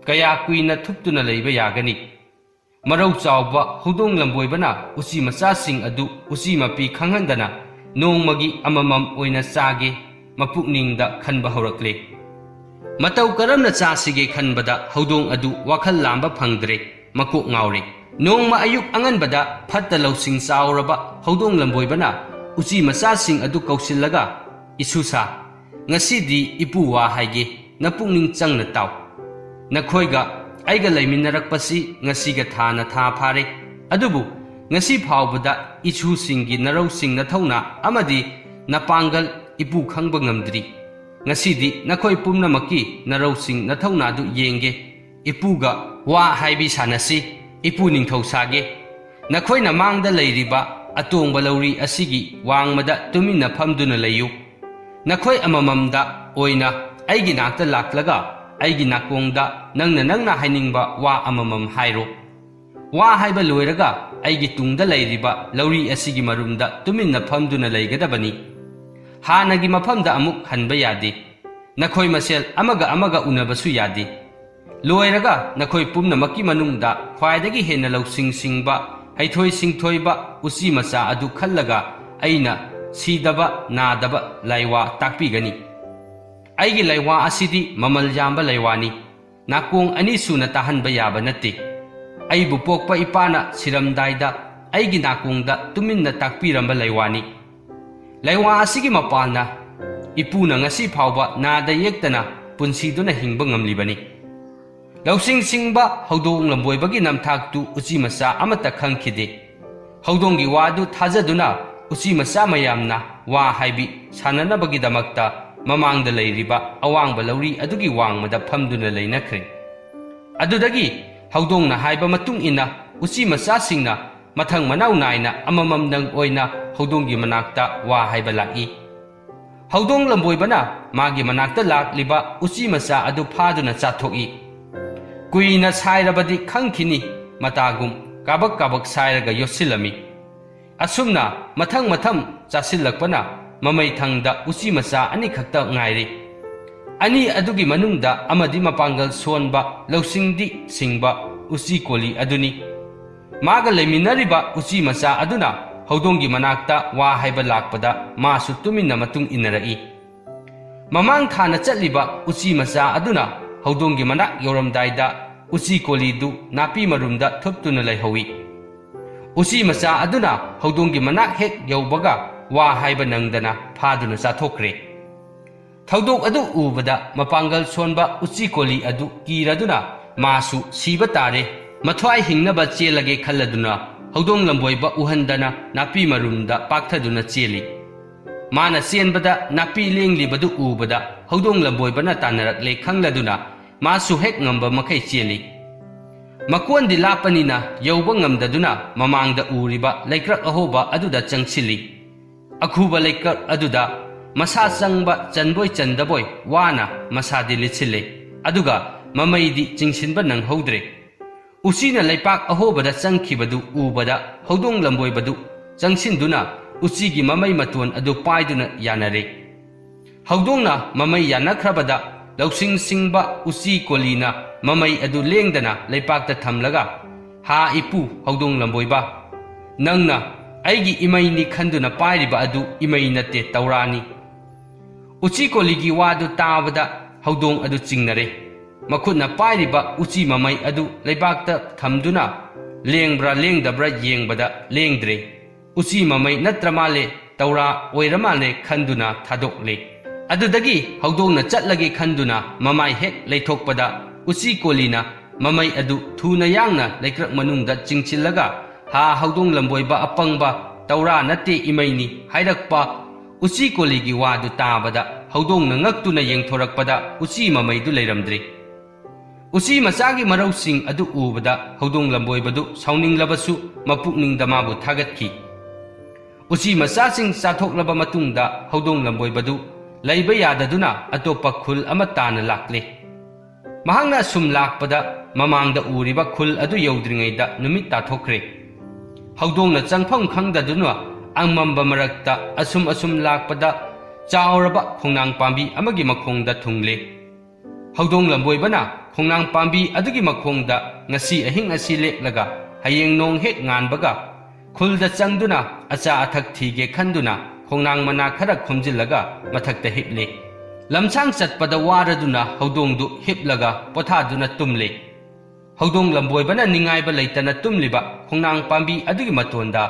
ꯀꯌꯥ ꯀꯨꯏꯅ ꯊꯨꯞꯇꯨꯅ ꯂꯩꯕ ꯌꯥꯒꯅꯤ? ꯃꯔꯧ ꯆꯥꯎꯕ ꯍꯧꯗꯣꯡ ꯂꯝꯕꯣꯏꯕꯅ ꯎꯆꯤ ꯃꯆꯥꯁꯤꯡ ꯑꯗꯨ ꯎꯆꯤ ꯃꯄꯤ ꯈꯪꯍꯟꯗꯅ ꯅꯣꯡꯃꯒꯤ ꯑꯃꯃꯝ ꯑꯣꯏꯅ ꯆꯥꯒꯦ ꯃꯄꯨꯛꯅꯤꯡꯗ ꯈꯟꯕ ꯍꯧꯔꯛꯂꯦ꯫ ꯃꯇꯧ ꯀꯔꯝꯅ ꯆꯥꯁꯤꯒꯦ ꯈꯟꯕꯗ ꯍꯧꯗꯣꯡ ꯑꯗꯨ ꯋꯥꯈꯜ ꯂꯥꯝꯕ ꯐꯪꯗ꯭ꯔꯦ, ꯃꯀꯣꯛ ꯉꯥꯎꯔꯦ꯫ ꯅꯣꯡꯃ ꯑꯌꯨꯛ ꯑꯉꯟꯕꯗ ꯐꯠꯇ ꯂꯧꯁꯤꯡ ꯆꯥꯎꯔꯕ ꯍꯧꯗꯣꯡ ꯂꯝꯕꯣꯏꯕꯅ ꯎꯆꯤ ꯃꯆꯥꯁꯤꯡ ꯑꯗꯨ ꯀꯧꯁꯤꯜꯂꯒ, "ꯏꯁꯨꯁꯥ, ꯉꯁꯤꯗꯤ ꯏꯄꯨ ꯋꯥ ꯍꯥꯏꯒꯦ, ꯅꯄꯨꯛꯅꯤꯡ ꯆꯪꯅ ꯇꯥꯎ꯫ ꯅꯈꯣꯏꯒ ꯑꯩꯒ ꯂꯩꯃꯤꯟꯅꯔꯛꯄꯁꯤ ꯉꯁꯤꯒ ꯊꯥꯅ ꯊꯥ ꯐꯥꯔꯦ꯫ ꯑꯗꯨꯕꯨ ꯉꯁꯤ ꯐꯥꯎꯕꯗ ꯏꯁꯨꯁꯤꯡꯒꯤ ꯅꯔꯧꯁꯤꯡ ꯅꯊꯧꯅꯥ ꯑꯃꯗꯤ ꯅꯄꯥꯡꯒꯜ ꯏꯄꯨ ꯈꯪꯕ ꯉꯝꯗ꯭ꯔꯤ꯫ ꯉꯁꯤꯗꯤ ꯅꯈꯣꯏ ꯄꯨꯝꯅꯃꯛꯀꯤ ꯅꯔꯧꯁꯤꯡ ꯅꯊꯧꯅꯥꯗꯨ ꯌꯦꯡꯒꯦ꯫ ꯏꯄꯨꯒ ꯋꯥ ꯍꯥꯏꯕꯤ ꯁꯥꯟꯅꯁꯤ꯫ ꯏꯄꯨ ꯅꯤꯡꯊꯧ ꯁꯥꯒꯦ꯫ ꯅꯈꯣꯏꯅ ꯃꯥꯡꯗ ꯂꯩꯔꯤꯕ ꯑꯇꯣꯡꯕ ꯂꯧꯔꯤ ꯑꯁꯤꯒꯤ ꯋꯥꯡꯃꯗ ꯇꯨꯃꯤꯟꯅ ꯐꯝꯗꯨꯅ ꯂꯩꯌꯨ꯫ ꯅꯈꯣꯏ ꯑꯃꯃꯝꯗ ꯑꯣꯏꯅ ꯑꯩꯒꯤ ꯅꯥꯛꯇ ꯂꯥꯛꯂꯒ ꯑꯩꯒꯤ ꯅꯥꯀꯣꯡꯗ ꯅꯪꯅ ꯅꯪꯅ ꯍꯥꯏꯅꯤꯡꯕ ꯋꯥ ꯑꯃꯃꯝ ꯍꯥꯏꯔꯣ꯫ ꯋꯥ ꯍꯥꯏꯕ ꯂꯣꯏꯔꯒ ꯑꯩꯒꯤ ꯇꯨꯡꯗ ꯂꯩꯔꯤꯕ ꯂꯧꯔꯤ ꯑꯁꯤꯒꯤ ꯃꯔꯨꯝꯗ ꯇꯨꯃꯤꯟꯅ ꯐꯝꯗꯨꯅ ꯂꯩꯒꯗꯕꯅꯤ꯫ ꯍꯥꯟꯅꯒꯤ ꯃꯐꯝꯗ ꯑꯃꯨꯛ ꯍꯟꯕ ꯌꯥꯗꯦ꯫ ꯅꯈꯣꯏ ꯃꯁꯦꯜ ꯑꯃꯒ ꯑꯃꯒ ꯎꯅꯕꯁꯨ ꯌꯥꯗꯦ꯫ ꯂꯣꯏꯔꯒ ꯅꯈꯣꯏ ꯄꯨꯝꯅꯃꯛꯀꯤ ꯃꯅꯨꯡꯗ ꯈ꯭ꯋꯥꯏꯗꯒꯤ ꯍꯦꯟꯅ ꯂꯧꯁꯤꯡ ꯁꯤꯡꯕ, ꯍꯩꯊꯣꯏ ꯁꯤꯡꯊꯣꯏꯕ ꯎꯆꯤ ꯃꯆꯥ ꯑꯗꯨ ꯈꯜꯂꯒ ꯑꯩꯅ ꯁꯤꯗꯕ ꯅꯥꯗꯕ ꯂꯥꯏꯋꯥ ꯇꯥꯛꯄꯤꯒꯅꯤ꯫ ꯑꯩꯒꯤ ꯂꯥꯏꯋꯥ ꯑꯁꯤꯗꯤ ꯃꯃꯜ ꯌꯥꯝꯕ ꯂꯥꯏꯋꯥꯅꯤ꯫ ꯅꯥꯀꯣꯡ ꯑꯅꯤ ꯁꯨꯅ ꯇꯥꯍꯟꯕ ꯌꯥꯕ ꯅꯠꯇꯦ꯫ ꯑꯩꯕꯨ ꯄꯣꯛꯄ ꯏꯄꯥꯅ ꯁꯤꯔꯝꯗꯥꯏꯗ ꯑꯩꯒꯤ ꯅꯥꯀꯣꯡꯗ ꯇꯨꯃꯤꯟꯅ ꯇꯥꯛꯄꯤꯔꯝꯕ ꯂꯥꯏꯋꯥꯅꯤ꯫ ꯂꯥꯏꯋꯥ ꯑꯁꯤꯒꯤ ꯃꯄꯥꯜꯅ ꯏꯄꯨꯅ ꯉꯁꯤ ꯐꯥꯎꯕ ꯅꯥꯗ ꯌꯦꯛꯇꯅ ꯄꯨꯟꯁꯤꯗꯨꯅ ꯍꯤꯡꯕ ꯉꯝꯂꯤꯕꯅꯤ꯫ ꯂꯧꯁꯤꯡ ꯁꯤꯡꯕ ꯍꯧꯗꯣꯡ ꯂꯝꯕꯣꯏꯕꯒꯤ ꯅꯝꯊꯥꯛꯇꯨ ꯎꯆꯤ ꯃꯆꯥ ꯑꯃꯠꯇ ꯈꯪꯈꯤꯗꯦ꯫ ꯍꯧꯗꯣꯡꯒꯤ ꯋꯥꯗꯨ ꯊꯥꯖꯗꯨꯅ ꯎꯆꯤ ꯃꯆꯥ ꯃꯌꯥꯝꯅ ꯋꯥ ꯍꯥꯏꯕꯤ ꯁꯥꯟꯅꯅꯕꯒꯤꯗꯃꯛꯇ ꯃꯃꯥꯡꯗ ꯂꯩꯔꯤꯕ ꯑꯋꯥꯡꯕ ꯂꯧꯔꯤ ꯑꯗꯨꯒꯤ ꯋꯥꯡꯃꯗ ꯐꯝꯗꯨꯅ ꯂꯩꯅꯈ꯭ꯔꯦ꯫ ꯑꯗꯨꯗꯒꯤ ꯍꯧꯗꯣꯡꯅ ꯍꯥꯏꯕ ꯃꯇꯨꯡ ꯏꯟꯅ ꯎꯆꯤ ꯃꯆꯥꯁꯤꯡꯅ ꯃꯊꯪ ꯃꯅꯥꯎ ꯅꯥꯏꯅ ꯑꯃꯃꯝꯗꯪ ꯑꯣꯏꯅ ꯍꯧꯗꯣꯡꯒꯤ ꯃꯅꯥꯛꯇ ꯋꯥ ꯍꯥꯏꯕ ꯂꯥꯛꯏ꯫ ꯍꯧꯗꯣꯡ ꯂꯝꯕꯣꯏꯕꯅ ꯃꯥꯒꯤ ꯃꯅꯥꯛꯇ ꯂꯥꯛꯂꯤꯕ ꯎꯆꯤ ꯃꯆꯥ ꯑꯗꯨ ꯐꯥꯗꯨꯅ ꯆꯥꯊꯣꯛꯏ꯫ ꯀꯨꯏꯅ ꯁꯥꯏꯔꯕꯗꯤ ꯈꯪꯈꯤꯅꯤ, ꯃꯇꯥꯒꯨꯝ ꯀꯥꯕꯛ ꯀꯥꯕꯛ ꯁꯥꯏꯔꯒ ꯌꯣꯠꯁꯤꯜꯂꯝꯃꯤ꯫ ꯑꯁꯨꯝꯅ ꯃꯊꯪ ꯃꯊꯪ ꯆꯥꯁꯤꯜꯂꯛꯄꯅ ꯃꯃꯩ ꯊꯪꯗ ꯎꯆꯤ ꯃꯆꯥ ꯑꯅꯤꯈꯛꯇ ꯉꯥꯏꯔꯦ꯫ ꯑꯅꯤ ꯑꯗꯨꯒꯤ ꯃꯅꯨꯡꯗ ꯑꯃꯗꯤ ꯃꯄꯥꯡꯒꯜ ꯁꯣꯟꯕ, ꯂꯧꯁꯤꯡꯗꯤ ꯁꯤꯡꯕ ꯎꯆꯤ ꯀꯣꯂꯤ ꯑꯗꯨꯅꯤ꯫ ꯃꯥꯒ ꯂꯩꯃꯤꯟꯅꯔꯤꯕ ꯎꯆꯤ ꯃꯆꯥ ꯑꯗꯨꯅ ꯍꯧꯗꯣꯡꯒꯤ ꯃꯅꯥꯛꯇ ꯋꯥ ꯍꯥꯏꯕ ꯂꯥꯛꯄꯗ ꯃꯥꯁꯨ ꯇꯨꯃꯤꯟꯅ ꯃꯇꯨꯡ ꯏꯟꯅꯔꯛꯏ꯫ ꯃꯃꯥꯡ ꯊꯥꯅ ꯆꯠꯂꯤꯕ ꯎꯆꯤ ꯃꯆꯥ ꯑꯗꯨꯅ ꯍꯧꯗꯣꯡꯒꯤ ꯃꯅꯥꯛ ꯌꯧꯔꯝꯗꯥꯏꯗ ꯎꯆꯤ ꯀꯣꯂꯤꯗꯨ ꯅꯥꯄꯤ ꯃꯔꯨꯝꯗ ꯊꯨꯞꯇꯨꯅ ꯂꯩꯍꯧꯏ꯫ ꯎꯆꯤ ꯃꯆꯥ ꯑꯗꯨꯅ ꯍꯧꯗꯣꯡꯒꯤ ꯃꯅꯥꯛ ꯍꯦꯛ ꯌꯧꯕꯒ ꯋꯥ ꯍꯥꯏꯕ ꯅꯪꯗꯅ ꯐꯥꯗꯨꯅ ꯆꯥꯊꯣꯛꯈ꯭ꯔꯦ꯫ ꯊꯧꯗꯣꯛ ꯑꯗꯨ ꯎꯕꯗ ꯃꯄꯥꯡꯒꯜ ꯁꯣꯟꯕ ꯎꯆꯤ ꯀꯣꯂꯤ ꯑꯗꯨ ꯀꯤꯔꯗꯨꯅ ꯃꯥꯁꯨ ꯁꯤꯕ ꯇꯥꯔꯦ, ꯃꯊ꯭ꯋꯥꯏ ꯍꯤꯡꯅꯕ ꯆꯦꯜꯂꯒꯦ ꯈꯜꯂꯗꯨꯅ ꯍꯧꯗꯣꯡ ꯂꯝꯕꯣꯏꯕ ꯎꯍꯟꯗꯅ ꯅꯥꯄꯤ ꯃꯔꯨꯝꯗ ꯄꯥꯛꯊꯗꯨꯅ ꯆꯦꯜꯂꯤ꯫ ꯃꯥꯅ ꯆꯦꯟꯕꯗ ꯅꯥꯄꯤ ꯂꯦꯡꯂꯤꯕꯗꯨ ꯎꯕꯗ ꯍꯧꯗꯣꯡ ꯂꯝꯕꯣꯏꯕꯅ ꯇꯥꯟꯅꯔꯛꯂꯦ ꯈꯪꯂꯗꯨꯅ ꯃꯥꯁꯨ ꯍꯦꯛ ꯉꯝꯕ ꯃꯈꯩ ꯆꯦꯜꯂꯤ꯫ ꯃꯀꯣꯟꯗꯤ ꯂꯥꯞꯄꯅꯤꯅ ꯌꯧꯕ ꯉꯝꯗꯗꯨꯅ ꯃꯃꯥꯡꯗ ꯎꯔꯤꯕ ꯂꯩꯀ꯭ꯔꯛ ꯑꯍꯣꯕ ꯑꯗꯨꯗ ꯆꯪꯁꯤꯜꯂꯤ꯫ ꯑꯈꯨꯕ ꯂꯩꯀ꯭ꯔꯛ ꯑꯗꯨꯗ ꯃꯁꯥ ꯆꯪꯕ ꯆꯟꯕꯣꯏ ꯆꯟꯗꯕꯣꯏ ꯋꯥꯅ ꯃꯁꯥꯗꯤ ꯂꯤꯠꯁꯤꯜꯂꯦ, ꯑꯗꯨꯒ ꯃꯃꯩꯗꯤ ꯆꯤꯡꯁꯤꯟꯕ ꯅꯪꯍꯧꯗ꯭ꯔꯦ꯫ ꯎꯆꯤꯅ ꯂꯩꯄꯥꯛ ꯑꯍꯣꯕꯗ ꯆꯪꯈꯤꯕꯗꯨ ꯎꯕꯗ ꯍꯧꯗꯣꯡ ꯂꯝꯕꯣꯏꯕꯗꯨ ꯆꯪꯁꯤꯟꯗꯨꯅ ꯎꯆꯤꯒꯤ ꯃꯃꯩ ꯃꯇꯣꯟ ꯑꯗꯨ ꯄꯥꯏꯗꯨꯅ ꯌꯥꯅꯔꯦ꯫ ꯍꯧꯗꯣꯡꯅ ꯃꯃꯩ ꯌꯥꯅꯈ꯭ꯔꯕꯗ ꯂꯧꯁꯤꯡ ꯁꯤꯡꯕ ꯎꯆꯤ ꯀꯣꯂꯤꯅ ꯃꯃꯩ ꯑꯗꯨ ꯂꯦꯡꯗꯅ ꯂꯩꯄꯥꯛꯇ ꯊꯝꯂꯒ, "ꯍꯥ ꯏꯄꯨ ꯍꯧꯗꯣꯡ ꯂꯝꯕꯣꯏꯕ, ꯅꯪꯅ ꯑꯩꯒꯤ ꯏꯃꯩꯅꯤ ꯈꯟꯗꯨꯅ ꯄꯥꯏꯔꯤꯕ ꯑꯗꯨ ꯏꯃꯩ ꯅꯠꯇꯦ, ꯇꯧꯔꯥꯅꯤ꯫" ꯎꯆꯤ ꯀꯣꯂꯤꯒꯤ ꯋꯥꯗꯨ ꯇꯥꯕꯗ ꯍꯧꯗꯣꯡ ꯑꯗꯨ ꯆꯤꯡꯅꯔꯦ꯫ ꯃꯈꯨꯠꯅ ꯄꯥꯏꯔꯤꯕ ꯎꯆꯤ ꯃꯃꯩ ꯑꯗꯨ ꯂꯩꯕꯥꯛꯇ ꯊꯝꯗꯨꯅ ꯂꯦꯡꯕ꯭ꯔꯥ ꯂꯦꯡꯗꯕ꯭ꯔꯥ ꯌꯦꯡꯕꯗ ꯂꯦꯡꯗ꯭ꯔꯦ꯫ ꯎꯆꯤ ꯃꯃꯩ ꯅꯠꯇ꯭ꯔ ꯃꯥꯜꯂꯦ, ꯇꯧꯔꯥ ꯑꯣꯏꯔ ꯃꯥꯜꯂꯦ ꯈꯟꯗꯨꯅ ꯊꯥꯗꯣꯛꯂꯦ꯫ ꯑꯗꯨꯗꯒꯤ ꯍꯧꯗꯣꯡꯅ ꯆꯠꯂꯒꯦ ꯈꯟꯗꯨꯅ ꯃꯃꯥꯏ ꯍꯦꯛ ꯂꯩꯊꯣꯛꯄꯗ ꯎꯆꯤ ꯀꯣꯂꯤꯅ ꯃꯃꯩ ꯑꯗꯨ ꯊꯨꯅ ꯌꯥꯡꯅ ꯂꯩꯀ꯭ꯔꯛ ꯃꯅꯨꯡꯗ ꯆꯤꯡꯁꯤꯜꯂꯒ, "ꯍꯥ, ꯍꯧꯗꯣꯡ ꯂꯝꯕꯣꯏꯕ ꯑꯄꯪꯕ, ꯇꯧꯔꯥ ꯅꯠꯇꯦ ꯏꯃꯩꯅꯤ" ꯍꯥꯏꯔꯛꯄ ꯎꯆꯤ ꯀꯣꯂꯤꯒꯤ ꯋꯥꯗꯨ ꯇꯥꯕꯗ, ꯍꯧꯗꯣꯡꯅ ꯉꯛꯇꯨꯅ ꯌꯦꯡꯊꯣꯔꯛꯄꯗ ꯎꯆꯤ ꯃꯃꯩꯗꯨ ꯂꯩꯔꯝꯗ꯭ꯔꯦ꯫ ꯎꯆꯤ ꯃꯆꯥꯒꯤ ꯃꯔꯧꯁꯤꯡ ꯑꯗꯨ ꯎꯕꯗ ꯍꯧꯗꯣꯡ ꯂꯝꯕꯣꯏꯕꯗꯨ ꯁꯥꯎꯅꯤꯡꯂꯕꯁꯨ ꯃꯄꯨꯛꯅꯤꯡꯗ ꯃꯥꯕꯨ ꯊꯥꯒꯠꯈꯤ꯫ ꯎꯆꯤ ꯃꯆꯥꯁꯤꯡ ꯆꯥꯊꯣꯛꯂꯕ ꯃꯇꯨꯡꯗ ꯍꯧꯗꯣꯡ ꯂꯝꯕꯣꯏꯕꯗꯨ ꯂꯩꯕ ꯌꯥꯗꯗꯨꯅ ꯑꯇꯣꯞꯄ ꯈꯨꯜ ꯑꯃ ꯇꯥꯟꯅ ꯂꯥꯛꯂꯦ꯫ ꯃꯍꯥꯛꯅ ꯑꯁꯨꯝ ꯂꯥꯛꯄꯗ ꯃꯃꯥꯡꯗ ꯎꯔꯤꯕ ꯈꯨꯜ ꯑꯗꯨ ꯌꯧꯗ꯭ꯔꯤꯉꯩꯗ ꯅꯨꯃꯤꯠ ꯇꯥꯊꯣꯛꯈ꯭ꯔꯦ꯫ ꯍꯧꯗꯣꯡꯅ ꯆꯪꯐꯝ ꯈꯪꯗꯗꯨꯅ ꯑꯉꯝꯕ ꯃꯔꯛꯇ ꯑꯁꯨꯝ ꯑꯁꯨꯝ ꯂꯥꯛꯄꯗ ꯆꯥꯎꯔꯕ ꯈꯣꯡꯅꯥꯡ ꯄꯥꯝꯕꯤ ꯑꯃꯒꯤ ꯃꯈꯣꯡꯗ ꯊꯨꯡꯂꯦ꯫ ꯍꯧꯗꯣꯡ ꯂꯝꯕꯣꯏꯕꯅ ꯈꯣꯡꯅꯥꯡ ꯄꯥꯝꯕꯤ ꯑꯗꯨꯒꯤ ꯃꯈꯣꯡꯗ ꯉꯁꯤ ꯑꯍꯤꯡ ꯑꯁꯤ ꯂꯦꯛꯂꯒ ꯍꯌꯦꯡ ꯅꯣꯡ ꯍꯦꯛ ꯉꯥꯟꯕꯒ ꯈꯨꯜꯗ ꯆꯪꯗꯨꯅ ꯑꯆꯥ ꯑꯊꯛ ꯊꯤꯒꯦ ꯈꯟꯗꯨꯅ ꯈꯣꯡꯅꯥꯡ ꯃꯅꯥ ꯈꯔ ꯈꯣꯝꯖꯤꯜꯂꯒ ꯃꯊꯛꯇ ꯍꯤꯞꯂꯦ꯫ ꯂꯝꯁꯥꯡ ꯆꯠꯄꯗ ꯋꯥꯔꯗꯨꯅ ꯍꯧꯗꯣꯡꯗꯨ ꯍꯤꯞꯂꯒ ꯄꯣꯊꯥꯗꯨꯅ ꯇꯨꯝꯂꯦ꯫ ꯍꯧꯗꯣꯡ ꯂꯝꯕꯣꯏꯕꯅ ꯅꯤꯡꯉꯥꯏꯕ ꯂꯩꯇꯅ ꯇꯨꯝꯂꯤꯕ ꯈꯣꯡꯅꯥꯡ ꯄꯥꯝꯕꯤ ꯑꯗꯨꯒꯤ ꯃꯇꯣꯟꯗ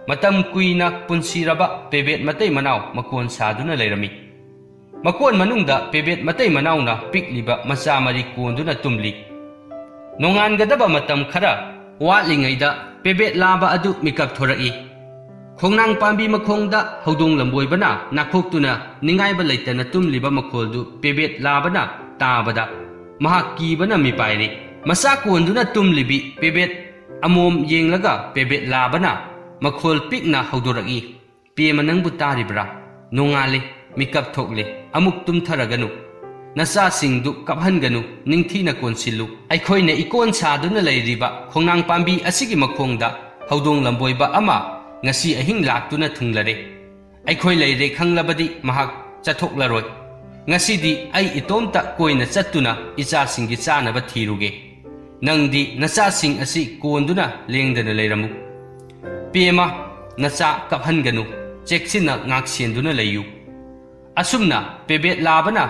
ꯃꯇꯝ ꯀꯨꯏꯅ ꯄꯨꯟꯁꯤꯔꯕ ꯄꯦꯕꯦꯠ ꯃꯇꯩ ꯃꯅꯥꯎ ꯃꯀꯣꯟ ꯁꯥꯗꯨꯅ ꯂꯩꯔꯝꯃꯤ꯫ ꯃꯀꯣꯟ ꯃꯅꯨꯡꯗ ꯄꯦꯕꯦꯠ ꯃꯇꯩ ꯃꯅꯥꯎꯅ ꯄꯤꯛꯂꯤꯕ ꯃꯆꯥ ꯃꯔꯤ ꯀꯣꯟꯗꯨꯅ ꯇꯨꯝꯂꯤ꯫ ꯅꯣꯡꯉꯥꯟꯒꯗꯕ ꯃꯇꯝ ꯈꯔ ꯋꯥꯠꯂꯤꯉꯩꯗ ꯄꯦꯕꯦꯠ ꯂꯥꯕ ꯑꯗꯨ ꯃꯤꯀꯞ ꯊꯣꯔꯛꯏ꯫ ꯈꯣꯡꯅꯥꯡ ꯄꯥꯝꯕꯤ ꯃꯈꯣꯡꯗ ꯍꯧꯗꯣꯡ ꯂꯝꯕꯣꯏꯕꯅ ꯅꯥꯈꯣꯛꯇꯨꯅ ꯅꯤꯡꯉꯥꯏꯕ ꯂꯩꯇꯅ ꯇꯨꯝꯂꯤꯕ ꯃꯈꯣꯜꯗꯨ ꯄꯦꯕꯦꯠ ꯂꯥꯕꯅ ꯇꯥꯕꯗ ꯃꯍꯥꯛ ꯀꯤꯕꯅ ꯃꯤꯄꯥꯏꯔꯤ꯫ ꯃꯆꯥ ꯀꯣꯟꯗꯨꯅ ꯇꯨꯝꯂꯤꯕꯤ ꯄꯦꯕꯦꯠ ꯑꯃꯣꯝ ꯌꯦꯡꯂꯒ ꯄꯦꯕꯦꯠ ꯂꯥꯕꯅ ꯃꯈꯣꯜ ꯄꯤꯛꯅ ꯍꯧꯗꯣꯔꯛꯏ, "ꯄꯦꯃ, ꯅꯪꯕꯨ ꯇꯥꯔꯤꯕ꯭ꯔꯥ? ꯅꯣꯡꯉꯥꯜꯂꯦ, ꯃꯤꯀꯞ ꯊꯣꯛꯂꯦ, ꯑꯃꯨꯛ ꯇꯨꯝꯊꯔꯒꯅꯨ꯫ ꯅꯆꯥꯁꯤꯡꯗꯨ ꯀꯞꯍꯟꯒꯅꯨ, ꯅꯤꯡꯊꯤꯅ ꯀꯣꯟꯁꯤꯜꯂꯨ꯫ ꯑꯩꯈꯣꯏꯅ ꯏꯀꯣꯟ ꯁꯥꯗꯨꯅ ꯂꯩꯔꯤꯕ ꯈꯣꯡꯅꯥꯡ ꯄꯥꯝꯕꯤ ꯑꯁꯤꯒꯤ ꯃꯈꯣꯡꯗ ꯍꯧꯗꯣꯡ ꯂꯝꯕꯣꯏꯕ ꯑꯃ ꯉꯁꯤ ꯑꯍꯤꯡ ꯂꯥꯛꯇꯨꯅ ꯊꯨꯡꯂꯔꯦ꯫ ꯑꯩꯈꯣꯏ ꯂꯩꯔꯦ ꯈꯪꯂꯕꯗꯤ ꯃꯍꯥꯛ ꯆꯠꯊꯣꯛꯂꯔꯣꯏ꯫ ꯉꯁꯤꯗꯤ ꯑꯩ ꯏꯇꯣꯝꯇ ꯀꯣꯏꯅ ꯆꯠꯇꯨꯅ ꯏꯆꯥꯁꯤꯡꯒꯤ ꯆꯥꯅꯕ ꯊꯤꯔꯨꯒꯦ꯫ ꯅꯪꯗꯤ ꯅꯆꯥꯁꯤꯡ ꯑꯁꯤ ꯀꯣꯟꯗꯨꯅ ꯂꯦꯡꯗꯅ ꯂꯩꯔꯝꯃꯨ꯫ ꯄꯦꯃ, ꯅꯆꯥ ꯀꯞꯍꯟꯒꯅꯨ, ꯆꯦꯛꯁꯤꯟꯅ ꯉꯥꯛꯁꯦꯟꯗꯨꯅ ꯂꯩꯌꯨ꯫" ꯑꯁꯨꯝꯅ ꯄꯦꯕꯦꯠ ꯂꯥꯕꯅ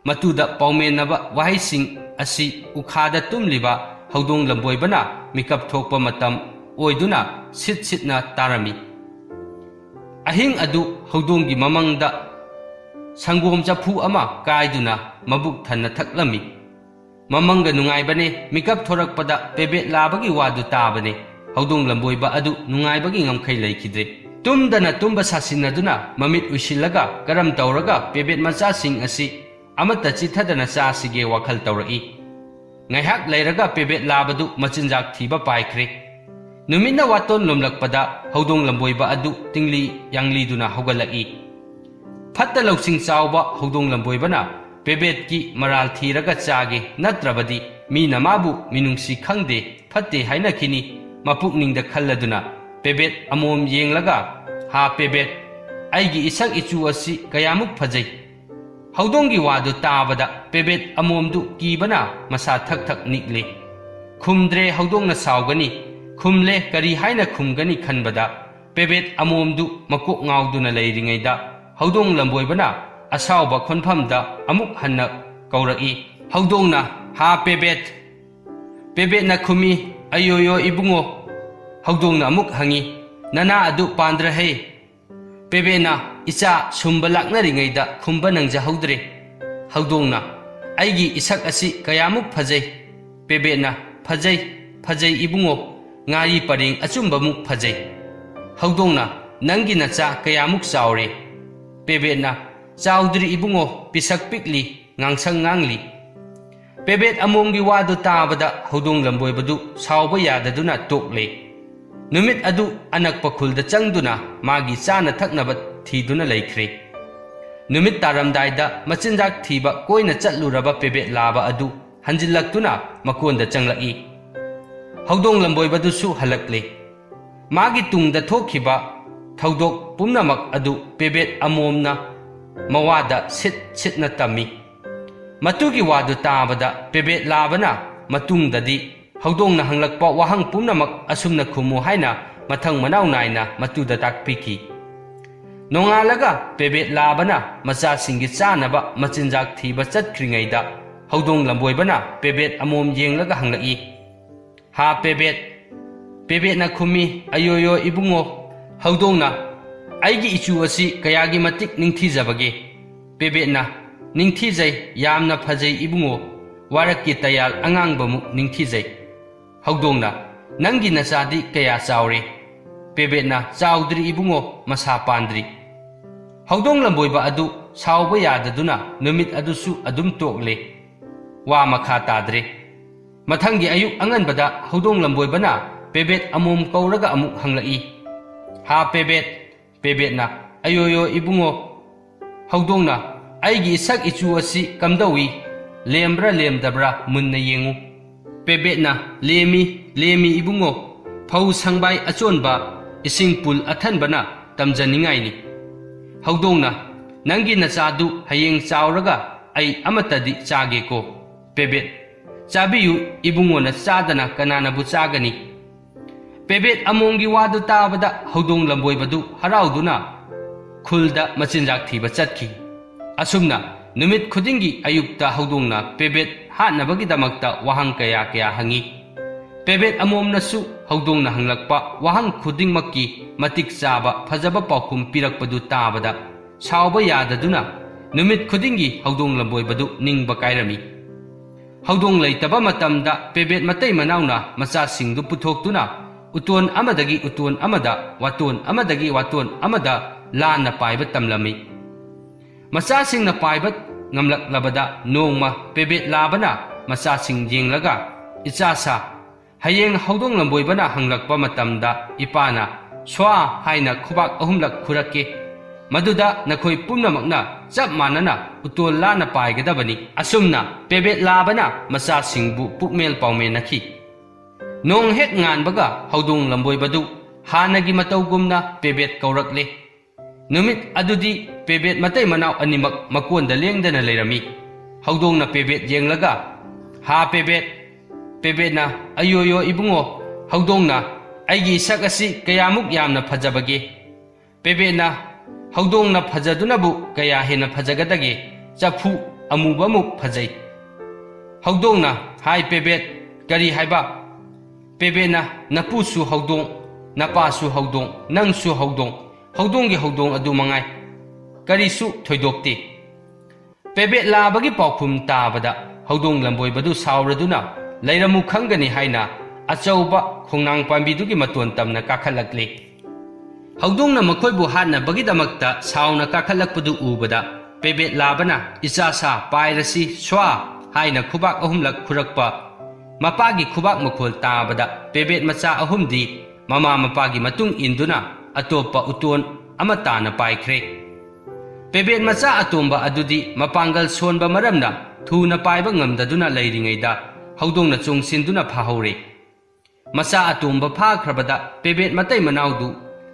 ꯃꯇꯨꯗ ꯄꯥꯎꯃꯦꯟꯅꯕ ꯋꯥꯍꯩꯁꯤꯡ ꯑꯁꯤ ꯎꯈꯥꯗ ꯇꯨꯝꯂꯤꯕ ꯍꯧꯗꯣꯡ ꯂꯝꯕꯣꯏꯕꯅ ꯃꯤꯀꯞ ꯊꯣꯛꯄ ꯃꯇꯝ ꯑꯣꯏꯗꯨꯅ ꯁꯤꯠ ꯁꯤꯠꯅ ꯇꯥꯔꯝꯃꯤ꯫ ꯑꯍꯤꯡ ꯑꯗꯨ ꯍꯧꯗꯣꯡꯒꯤ ꯃꯃꯪꯗ ꯁꯪꯒꯣꯝ ꯆꯐꯨ ꯑꯃ ꯀꯥꯏꯗꯨꯅ ꯃꯕꯨꯛ ꯊꯟꯅ ꯊꯛꯂꯝꯃꯤ꯫ "ꯃꯃꯪꯒ ꯅꯨꯡꯉꯥꯏꯕꯅꯦ, ꯃꯤꯀꯞ ꯊꯣꯔꯛꯄꯗ ꯄꯦꯕꯦꯠ ꯂꯥꯕꯒꯤ ꯋꯥꯗꯨ ꯇꯥꯕꯅꯦ꯫" ꯍꯧꯗꯣꯡ ꯂꯝꯕꯣꯏꯕ ꯑꯗꯨ ꯅꯨꯡꯉꯥꯏꯕꯒꯤ ꯉꯝꯈꯩ ꯂꯩꯈꯤꯗ꯭ꯔꯦ꯫ ꯇꯨꯝꯗꯅ ꯇꯨꯝꯕ ꯁꯥꯁꯤꯟꯅꯗꯨꯅ ꯃꯃꯤꯠ ꯎꯏꯁꯤꯜꯂꯒ ꯀꯔꯝ ꯇꯧꯔꯒ ꯄꯦꯕꯦꯠ ꯃꯆꯥꯁꯤꯡ ꯑꯁꯤ ꯑꯃꯠꯇ ꯆꯤꯠꯊꯗꯅ ꯆꯥꯁꯤꯒꯦ ꯋꯥꯈꯜ ꯇꯧꯔꯛꯏ꯫ ꯉꯥꯏꯍꯥꯛ ꯂꯩꯔꯒ ꯄꯦꯕꯦꯠ ꯂꯥꯕꯗꯨ ꯃꯆꯤꯟꯖꯥꯛ ꯊꯤꯕ ꯄꯥꯏꯈ꯭ꯔꯦ꯫ ꯅꯨꯃꯤꯠꯅ ꯋꯥꯇꯣꯟ ꯂꯨꯝꯂꯛꯄꯗ ꯍꯧꯗꯣꯡ ꯂꯝꯕꯣꯏꯕ ꯑꯗꯨ ꯇꯤꯡꯂꯤ ꯌꯥꯡꯂꯤꯗꯨꯅ ꯍꯧꯒꯠꯂꯛꯏ꯫ ꯐꯠꯇ ꯂꯧꯁꯤꯡ ꯆꯥꯎꯕ ꯍꯧꯗꯣꯡ ꯂꯝꯕꯣꯏꯕꯅ ꯄꯦꯕꯦꯠꯀꯤ ꯃꯔꯥꯜ ꯊꯤꯔꯒ ꯆꯥꯒꯦ, ꯅꯠꯇ꯭ꯔꯕꯗꯤ ꯃꯤꯅ ꯃꯥꯕꯨ ꯃꯤꯅꯨꯡꯁꯤ ꯈꯪꯗꯦ, ꯐꯠꯇꯦ ꯍꯥꯏꯅꯈꯤꯅꯤ꯫ ꯃꯄꯨꯛꯅꯤꯡꯗ ꯈꯜꯂꯗꯨꯅ ꯄꯦꯕꯦꯠ ꯑꯃꯣꯝ ꯌꯦꯡꯂꯒ, "ꯍꯥ ꯄꯦꯕꯦꯠ, ꯑꯩꯒꯤ ꯏꯁꯛ ꯏꯆꯨ ꯑꯁꯤ ꯀꯌꯥꯃꯨꯛ ꯐꯖꯩ!" ꯍꯧꯗꯣꯡꯒꯤ ꯋꯥꯗꯨ ꯇꯥꯕꯗ ꯄꯦꯕꯦꯠ ꯑꯃꯣꯝꯗꯨ ꯀꯤꯕꯅ ꯃꯁꯥ ꯊꯛ ꯊꯛ ꯅꯤꯛꯂꯦ꯫ ꯈꯨꯝꯗ꯭ꯔꯦ, ꯍꯧꯗꯣꯡꯅ ꯁꯥꯎꯒꯅꯤ꯫ ꯈꯨꯝꯂꯦ, ꯀꯔꯤ ꯍꯥꯏꯅ ꯈꯨꯝꯒꯅꯤ ꯈꯟꯕꯗ ꯄꯦꯕꯦꯠ ꯑꯃꯣꯝꯗꯨ ꯃꯀꯣꯛ ꯉꯥꯎꯗꯨꯅ ꯂꯩꯔꯤꯉꯩꯗ ꯍꯧꯗꯣꯡ ꯂꯝꯕꯣꯏꯕꯅ ꯑꯁꯥꯎꯕ ꯈꯣꯟꯐꯝꯗ ꯑꯃꯨꯛ ꯍꯟꯅ ꯀꯧꯔꯛꯏ꯫ ꯍꯧꯗꯣꯡꯅ, "ꯍꯥ ꯄꯦꯕꯦꯠ?" ꯄꯦꯕꯦꯠꯅ ꯈꯨꯝꯃꯤ, "ꯑꯌꯣꯌꯣ ꯏꯕꯨꯡꯉꯣ꯫" ꯍꯧꯗꯣꯡꯅ ꯑꯃꯨꯛ ꯍꯪꯉꯤ, "ꯅꯅꯥ ꯑꯗꯨ ꯄꯥꯟꯗ꯭ꯔꯍꯩ?" ꯄꯦꯕꯦꯠꯅ, "ꯏꯆꯥ ꯁꯨꯝꯕ ꯂꯥꯛꯅꯔꯤꯉꯩꯗ ꯈꯨꯝꯕ ꯅꯪꯖꯍꯧꯗ꯭ꯔꯦ꯫" ꯍꯧꯗꯣꯡꯅ, "ꯑꯩꯒꯤ ꯏꯁꯛ ꯑꯁꯤ ꯀꯌꯥꯃꯨꯛ ꯐꯖꯩ?" ꯄꯦꯕꯦꯠꯅ, "ꯐꯖꯩ, ꯐꯖꯩ ꯏꯕꯨꯡꯉꯣ, ꯉꯥꯔꯤ ꯄꯔꯦꯡ ꯑꯆꯨꯝꯕꯃꯨꯛ ꯐꯖꯩ꯫" ꯍꯧꯗꯣꯡꯅ, "ꯅꯪꯒꯤ ꯅꯆꯥ ꯀꯌꯥꯃꯨꯛ ꯆꯥꯎꯔꯦ?" ꯄꯦꯕꯦꯠꯅ, "ꯆꯥꯎꯗ꯭ꯔꯤ ꯏꯕꯨꯡꯉꯣ, ꯄꯤꯁꯛ ꯄꯤꯛꯂꯤ, ꯉꯥꯡꯁꯪ ꯉꯥꯡꯂꯤ꯫" ꯄꯦꯕꯦꯠ ꯑꯃꯣꯝꯒꯤ ꯋꯥꯗꯨ ꯇꯥꯕꯗ ꯍꯧꯗꯣꯡ ꯂꯝꯕꯣꯏꯕꯗꯨ ꯁꯥꯎꯕ ꯌꯥꯗꯗꯨꯅ ꯇꯣꯛꯂꯦ꯫ ꯅꯨꯃꯤꯠ ꯑꯗꯨ ꯑꯅꯛꯄ ꯈꯨꯜꯗ ꯆꯪꯗꯨꯅ ꯃꯥꯒꯤ ꯆꯥꯅ ꯊꯛꯅꯕ ꯊꯤꯗꯨꯅ ꯂꯩꯈ꯭ꯔꯦ꯫ ꯅꯨꯃꯤꯠ ꯇꯥꯔꯝꯗꯥꯏꯗ ꯃꯆꯤꯟꯖꯥꯛ ꯊꯤꯕ ꯀꯣꯏꯅ ꯆꯠꯂꯨꯔꯕ ꯄꯦꯕꯦꯠ ꯂꯥꯕ ꯑꯗꯨ ꯍꯟꯖꯤꯜꯂꯛꯇꯨꯅ ꯃꯀꯣꯟꯗ ꯆꯪꯂꯛꯏ꯫ ꯍꯧꯗꯣꯡ ꯂꯝꯕꯣꯏꯕꯗꯨꯁꯨ ꯍꯜꯂꯛꯂꯦ꯫ ꯃꯥꯒꯤ ꯇꯨꯡꯗ ꯊꯣꯛꯈꯤꯕ ꯊꯧꯗꯣꯛ ꯄꯨꯝꯅꯃꯛ ꯑꯗꯨ ꯄꯦꯕꯦꯠ ꯑꯃꯣꯝꯅ ꯃꯋꯥꯗ ꯁꯤꯠ ꯁꯤꯠꯅ ꯇꯝꯃꯤ꯫ ꯃꯇꯨꯒꯤ ꯋꯥꯗꯨ ꯇꯥꯕꯗ ꯄꯦꯕꯦꯠ ꯂꯥꯕꯅ ꯃꯇꯨꯡꯗꯗꯤ ꯍꯧꯗꯣꯡꯅ ꯍꯪꯂꯛꯄ ꯋꯥꯍꯪ ꯄꯨꯝꯅꯃꯛ ꯑꯁꯨꯝꯅ ꯈꯨꯝꯃꯨ ꯍꯥꯏꯅ ꯃꯊꯪ ꯃꯅꯥꯎ ꯅꯥꯏꯅ ꯃꯇꯨꯗ ꯇꯥꯛꯄꯤꯈꯤ꯫ ꯅꯣꯡꯉꯥꯜꯂꯒ ꯄꯦꯕꯦꯠ ꯂꯥꯕꯅ ꯃꯆꯥꯁꯤꯡꯒꯤ ꯆꯥꯅꯕ ꯃꯆꯤꯟꯖꯥꯛ ꯊꯤꯕ ꯆꯠꯈ꯭ꯔꯤꯉꯩꯗ ꯍꯧꯗꯣꯡ ꯂꯝꯕꯣꯏꯕꯅ ꯄꯦꯕꯦꯠ ꯑꯃꯣꯝ ꯌꯦꯡꯂꯒ ꯍꯪꯂꯛꯏ, "ꯍꯥ ꯄꯦꯕꯦꯠ?" ꯄꯦꯕꯦꯠꯅ ꯈꯨꯝꯃꯤ, "ꯑꯌꯣꯌꯣ ꯏꯕꯨꯡꯉꯣ꯫" ꯍꯧꯗꯣꯡꯅ, "ꯑꯩꯒꯤ ꯏꯆꯨ ꯑꯁꯤ ꯀꯌꯥꯒꯤ ꯃꯇꯤꯛ ꯅꯤꯡꯊꯤꯖꯕꯒꯦ?" ꯄꯦꯕꯦꯠꯅ, "ꯅꯤꯡꯊꯤꯖꯩ, ꯌꯥꯝꯅ ꯐꯖꯩ ꯏꯕꯨꯡꯉꯣ꯫ ꯋꯥꯔꯛꯀꯤ ꯇꯌꯥꯜ ꯑꯉꯥꯡꯕꯃꯨꯛ ꯅꯤꯡꯊꯤꯖꯩ꯫ ꯍꯧꯗꯣꯡꯅ, "ꯅꯪꯒꯤ ꯅꯆꯥꯗꯤ ꯀꯌꯥ ꯆꯥꯎꯔꯦ?" ꯄꯦꯕꯦꯠꯅ, "ꯆꯥꯎꯗ꯭ꯔꯤ ꯏꯕꯨꯡꯉꯣ, ꯃꯁꯥ ꯄꯥꯟꯗ꯭ꯔꯤ꯫" ꯍꯧꯗꯣꯡ ꯂꯝꯕꯣꯏꯕ ꯑꯗꯨ ꯁꯥꯎꯕ ꯌꯥꯗꯗꯨꯅ ꯅꯨꯃꯤꯠ ꯑꯗꯨꯁꯨ ꯑꯗꯨꯝ ꯇꯣꯛꯂꯦ꯫ ꯋꯥ ꯃꯈꯥ ꯇꯥꯗ꯭ꯔꯦ꯫ ꯃꯊꯪꯒꯤ ꯑꯌꯨꯛ ꯑꯉꯟꯕꯗ ꯍꯧꯗꯣꯡ ꯂꯝꯕꯣꯏꯕꯅ ꯄꯦꯕꯦꯠ ꯑꯃꯣꯝ ꯀꯧꯔꯒ ꯑꯃꯨꯛ ꯍꯪꯂꯛꯏ, "ꯍꯥ ꯄꯦꯕꯦꯠ?" ꯄꯦꯕꯦꯠꯅ, "ꯑꯌꯣꯌꯣ ꯏꯕꯨꯡꯉꯣ꯫" ꯍꯧꯗꯣꯡꯅ, "ꯑꯩꯒꯤ ꯏꯁꯛ ꯏꯆꯨ ꯑꯁꯤ ꯀꯝꯗꯧꯏ? ꯂꯦꯝꯕ꯭ꯔꯥ ꯂꯦꯝꯗꯕ꯭ꯔꯥ ꯃꯨꯟꯅ ꯌꯦꯡꯉꯨ꯫" ꯄꯦꯕꯦꯠꯅ, "ꯂꯦꯝꯃꯤ, ꯂꯦꯝꯃꯤ ꯏꯕꯨꯡꯉꯣ꯫ ꯐꯧ ꯁꯪꯕꯥꯏ ꯑꯆꯣꯟꯕ, ꯏꯁꯤꯡ ꯄꯨꯜ ꯑꯊꯟꯕꯅ ꯇꯝꯖꯅꯤꯡꯉꯥꯏꯅꯤ꯫" ꯍꯧꯗꯣꯡꯅ, "ꯅꯪꯒꯤ ꯅꯆꯥꯗꯨ ꯍꯌꯦꯡ ꯆꯥꯎꯔꯒ ꯑꯩ ꯑꯃꯠꯇꯗꯤ ꯆꯥꯒꯦꯀꯣ꯫" ꯄꯦꯕꯦꯠ, "ꯆꯥꯕꯤꯌꯨ ꯏꯕꯨꯡꯉꯣꯅ ꯆꯥꯗꯅ ꯀꯅꯥꯅꯕꯨ ꯆꯥꯒꯅꯤ?" ꯄꯦꯕꯦꯠ ꯑꯃꯣꯝꯒꯤ ꯋꯥꯗꯨ ꯇꯥꯕꯗ ꯍꯧꯗꯣꯡ ꯂꯝꯕꯣꯏꯕꯗꯨ ꯍꯔꯥꯎꯗꯨꯅ ꯈꯨꯜꯗ ꯃꯆꯤꯟꯖꯥꯛ ꯊꯤꯕ ꯆꯠꯈꯤ꯫ ꯑꯁꯨꯝꯅ ꯅꯨꯃꯤꯠ ꯈꯨꯗꯤꯡꯒꯤ ꯑꯌꯨꯛꯇ ꯍꯧꯗꯣꯡꯅ ꯄꯦꯕꯦꯠ ꯍꯥꯠꯅꯕꯒꯤꯗꯃꯛꯇ ꯋꯥꯍꯪ ꯀꯌꯥ ꯀꯌꯥ ꯍꯪꯉꯤ꯫ ꯄꯦꯕꯦꯠ ꯑꯃꯣꯝꯅꯁꯨ ꯍꯧꯗꯣꯡꯅ ꯍꯪꯂꯛꯄ ꯋꯥꯍꯪ ꯈꯨꯗꯤꯡꯃꯛꯀꯤ ꯃꯇꯤꯛ ꯆꯥꯕ ꯐꯖꯕ ꯄꯥꯎꯈꯨꯝ ꯄꯤꯔꯛꯄꯗꯨ ꯇꯥꯕꯗ ꯁꯥꯎꯕ ꯌꯥꯗꯗꯨꯅ ꯅꯨꯃꯤꯠ ꯈꯨꯗꯤꯡꯒꯤ ꯍꯧꯗꯣꯡ ꯂꯝꯕꯣꯏꯕꯗꯨ ꯅꯤꯡꯕ ꯀꯥꯏꯔꯝꯃꯤ꯫ ꯍꯧꯗꯣꯡ ꯂꯩꯇꯕ ꯃꯇꯝꯗ ꯄꯦꯕꯦꯠ ꯃꯇꯩ ꯃꯅꯥꯎꯅ ꯃꯆꯥꯁꯤꯡꯗꯨ ꯄꯨꯊꯣꯛꯇꯨꯅ ꯎꯇꯣꯟ ꯑꯃꯗꯒꯤ ꯎꯇꯣꯟ ꯑꯃꯗ, ꯋꯥꯇꯣꯟ ꯑꯃꯗꯒꯤ ꯋꯥꯇꯣꯟ ꯑꯃꯗ ꯂꯥꯟꯅ ꯄꯥꯏꯕ ꯇꯝꯂꯝꯃꯤ꯫ ꯃꯆꯥꯁꯤꯡꯅ ꯄꯥꯏꯕ ꯉꯝꯂꯛꯂꯕꯗ ꯅꯣꯡꯃ ꯄꯦꯕꯦꯠ ꯂꯥꯕꯅ ꯃꯆꯥꯁꯤꯡ ꯌꯦꯡꯂꯒ, "ꯏꯆꯥꯁꯥ, ꯍꯌꯦꯡ ꯍꯧꯗꯣꯡ ꯂꯝꯕꯣꯏꯕꯅ ꯍꯪꯂꯛꯄ ꯃꯇꯝꯗ ꯏꯄꯥꯅ 'ꯁ꯭ꯋꯥ' ꯍꯥꯏꯅ ꯈꯨꯕꯥꯛ ꯑꯍꯨꯝꯂꯛ ꯈꯨꯔꯛꯀꯦ꯫ ꯃꯗꯨꯗ ꯅꯈꯣꯏ ꯄꯨꯝꯅꯃꯛꯅ ꯆꯞ ꯃꯥꯟꯅꯅ ꯎꯇꯣꯜ ꯂꯥꯟꯅ ꯄꯥꯏꯒꯗꯕꯅꯤ꯫" ꯑꯁꯨꯝꯅ ꯄꯦꯕꯦꯠ ꯂꯥꯕꯅ ꯃꯆꯥꯁꯤꯡꯕꯨ ꯄꯨꯛꯃꯦꯜ ꯄꯥꯎꯃꯦꯟꯅꯈꯤ꯫ ꯅꯣꯡ ꯍꯦꯛ ꯉꯥꯟꯕꯒ ꯍꯧꯗꯣꯡ ꯂꯝꯕꯣꯏꯕꯗꯨ ꯍꯥꯟꯅꯒꯤ ꯃꯇꯧꯒꯨꯝꯅ ꯄꯦꯕꯦꯠ ꯀꯧꯔꯛꯂꯦ꯫ ꯅꯨꯃꯤꯠ ꯑꯗꯨꯗꯤ ꯄꯦꯕꯦꯠ ꯃꯇꯩ ꯃꯅꯥꯎ ꯑꯅꯤꯃꯛ ꯃꯀꯣꯟꯗ ꯂꯦꯡꯗꯅ ꯂꯩꯔꯝꯃꯤ꯫ ꯍꯧꯗꯣꯡꯅ ꯄꯦꯕꯦꯠ ꯌꯦꯡꯂꯒ, "ꯍꯥ ꯄꯦꯕꯦꯠ?" ꯄꯦꯕꯦꯠꯅ, "ꯑꯌꯣꯌꯣ ꯏꯕꯨꯡꯉꯣ, ꯍꯧꯗꯣꯡꯅ ꯑꯩꯒꯤ ꯏꯁꯛ ꯑꯁꯤ ꯀꯌꯥꯃꯨꯛ ꯌꯥꯝꯅ ꯐꯖꯕꯒꯦ?" ꯄꯦꯕꯦꯠꯅ, "ꯍꯧꯗꯣꯡꯅ ꯐꯖꯗꯨꯅꯕꯨ ꯀꯌꯥ ꯍꯦꯟꯅ ꯐꯖꯒꯗꯒꯦ? ꯆꯐꯨ ꯑꯃꯨꯕꯃꯨꯛ ꯐꯖꯩ꯫" ꯍꯧꯗꯣꯡꯅ, "ꯍꯥꯏ ꯄꯦꯕꯦꯠ, ꯀꯔꯤ ꯍꯥꯏꯕ?" ꯄꯦꯕꯦꯠꯅ, "ꯅꯄꯨꯁꯨ ꯍꯧꯗꯣꯡ, ꯅꯄꯥꯁꯨ ꯍꯧꯗꯣꯡ, ꯅꯪꯁꯨ ꯍꯧꯗꯣꯡ, ꯍꯧꯗꯣꯡꯒꯤ ꯍꯧꯗꯣꯡ ꯑꯗꯨ ꯃꯉꯥꯏ꯫ ꯀꯔꯤꯁꯨ ꯊꯣꯏꯗꯣꯛꯇꯦ꯫" ꯄꯦꯕꯦꯠ ꯂꯥꯕꯒꯤ ꯄꯥꯎꯈꯨꯝ ꯇꯥꯕꯗ ꯍꯧꯗꯣꯡ ꯂꯝꯕꯣꯏꯕꯗꯨ ꯁꯥꯎꯔꯗꯨꯅ ꯂꯩꯔꯝꯃꯨ ꯈꯪꯒꯅꯤ ꯍꯥꯏꯅ ꯑꯆꯧꯕ ꯈꯣꯡꯅꯥꯡ ꯄꯥꯝꯕꯤꯗꯨꯒꯤ ꯃꯇꯣꯟ ꯇꯝꯅ ꯀꯥꯈꯠꯂꯛꯂꯤ꯫ ꯍꯧꯗꯣꯡꯅ ꯃꯈꯣꯏꯕꯨ ꯍꯥꯠꯅꯕꯒꯤꯗꯃꯛꯇ ꯁꯥꯎꯅ ꯀꯥꯈꯠꯂꯛꯄꯗꯨ ꯎꯕꯗ, ꯄꯦꯕꯦꯠ ꯂꯥꯕꯅ "ꯏꯆꯥ ꯁꯥ ꯄꯥꯏꯔꯁꯤ ꯁ꯭ꯋꯥ" ꯍꯥꯏꯅ ꯈꯨꯕꯥꯛ ꯑꯍꯨꯝꯂꯛ ꯈꯨꯔꯛꯄ ꯃꯄꯥꯒꯤ ꯈꯨꯕꯥꯛ ꯃꯈꯣꯜ ꯇꯥꯕꯗ, ꯄꯦꯕꯦꯠ ꯃꯆꯥ ꯑꯍꯨꯝꯗꯤ ꯃꯃꯥ ꯃꯄꯥꯒꯤ ꯃꯇꯨꯡ ꯏꯟꯗꯨꯅ ꯑꯇꯣꯞꯄ ꯎꯇꯣꯟ ꯑꯃ ꯇꯥꯅ ꯄꯥꯏꯈ꯭ꯔꯦ꯫ ꯄꯦꯕꯦꯠ ꯃꯆꯥ ꯑꯇꯣꯝꯕ ꯑꯗꯨꯗꯤ ꯃꯄꯥꯡꯒꯜ ꯁꯣꯟꯕ ꯃꯔꯝꯅ ꯊꯨꯅ ꯄꯥꯏꯕ ꯉꯝꯗꯗꯨꯅ ꯂꯩꯔꯤꯉꯩꯗ, ꯍꯧꯗꯣꯡꯅ ꯆꯣꯡꯁꯤꯟꯗꯨꯅ ꯐꯥꯍꯧꯔꯦ꯫ ꯃꯆꯥ ꯑꯇꯣꯝꯕ ꯐꯥꯈ꯭ꯔꯕꯗ, ꯄꯦꯕꯦꯠ ꯃꯇꯩ ꯃꯅꯥꯎꯗꯨ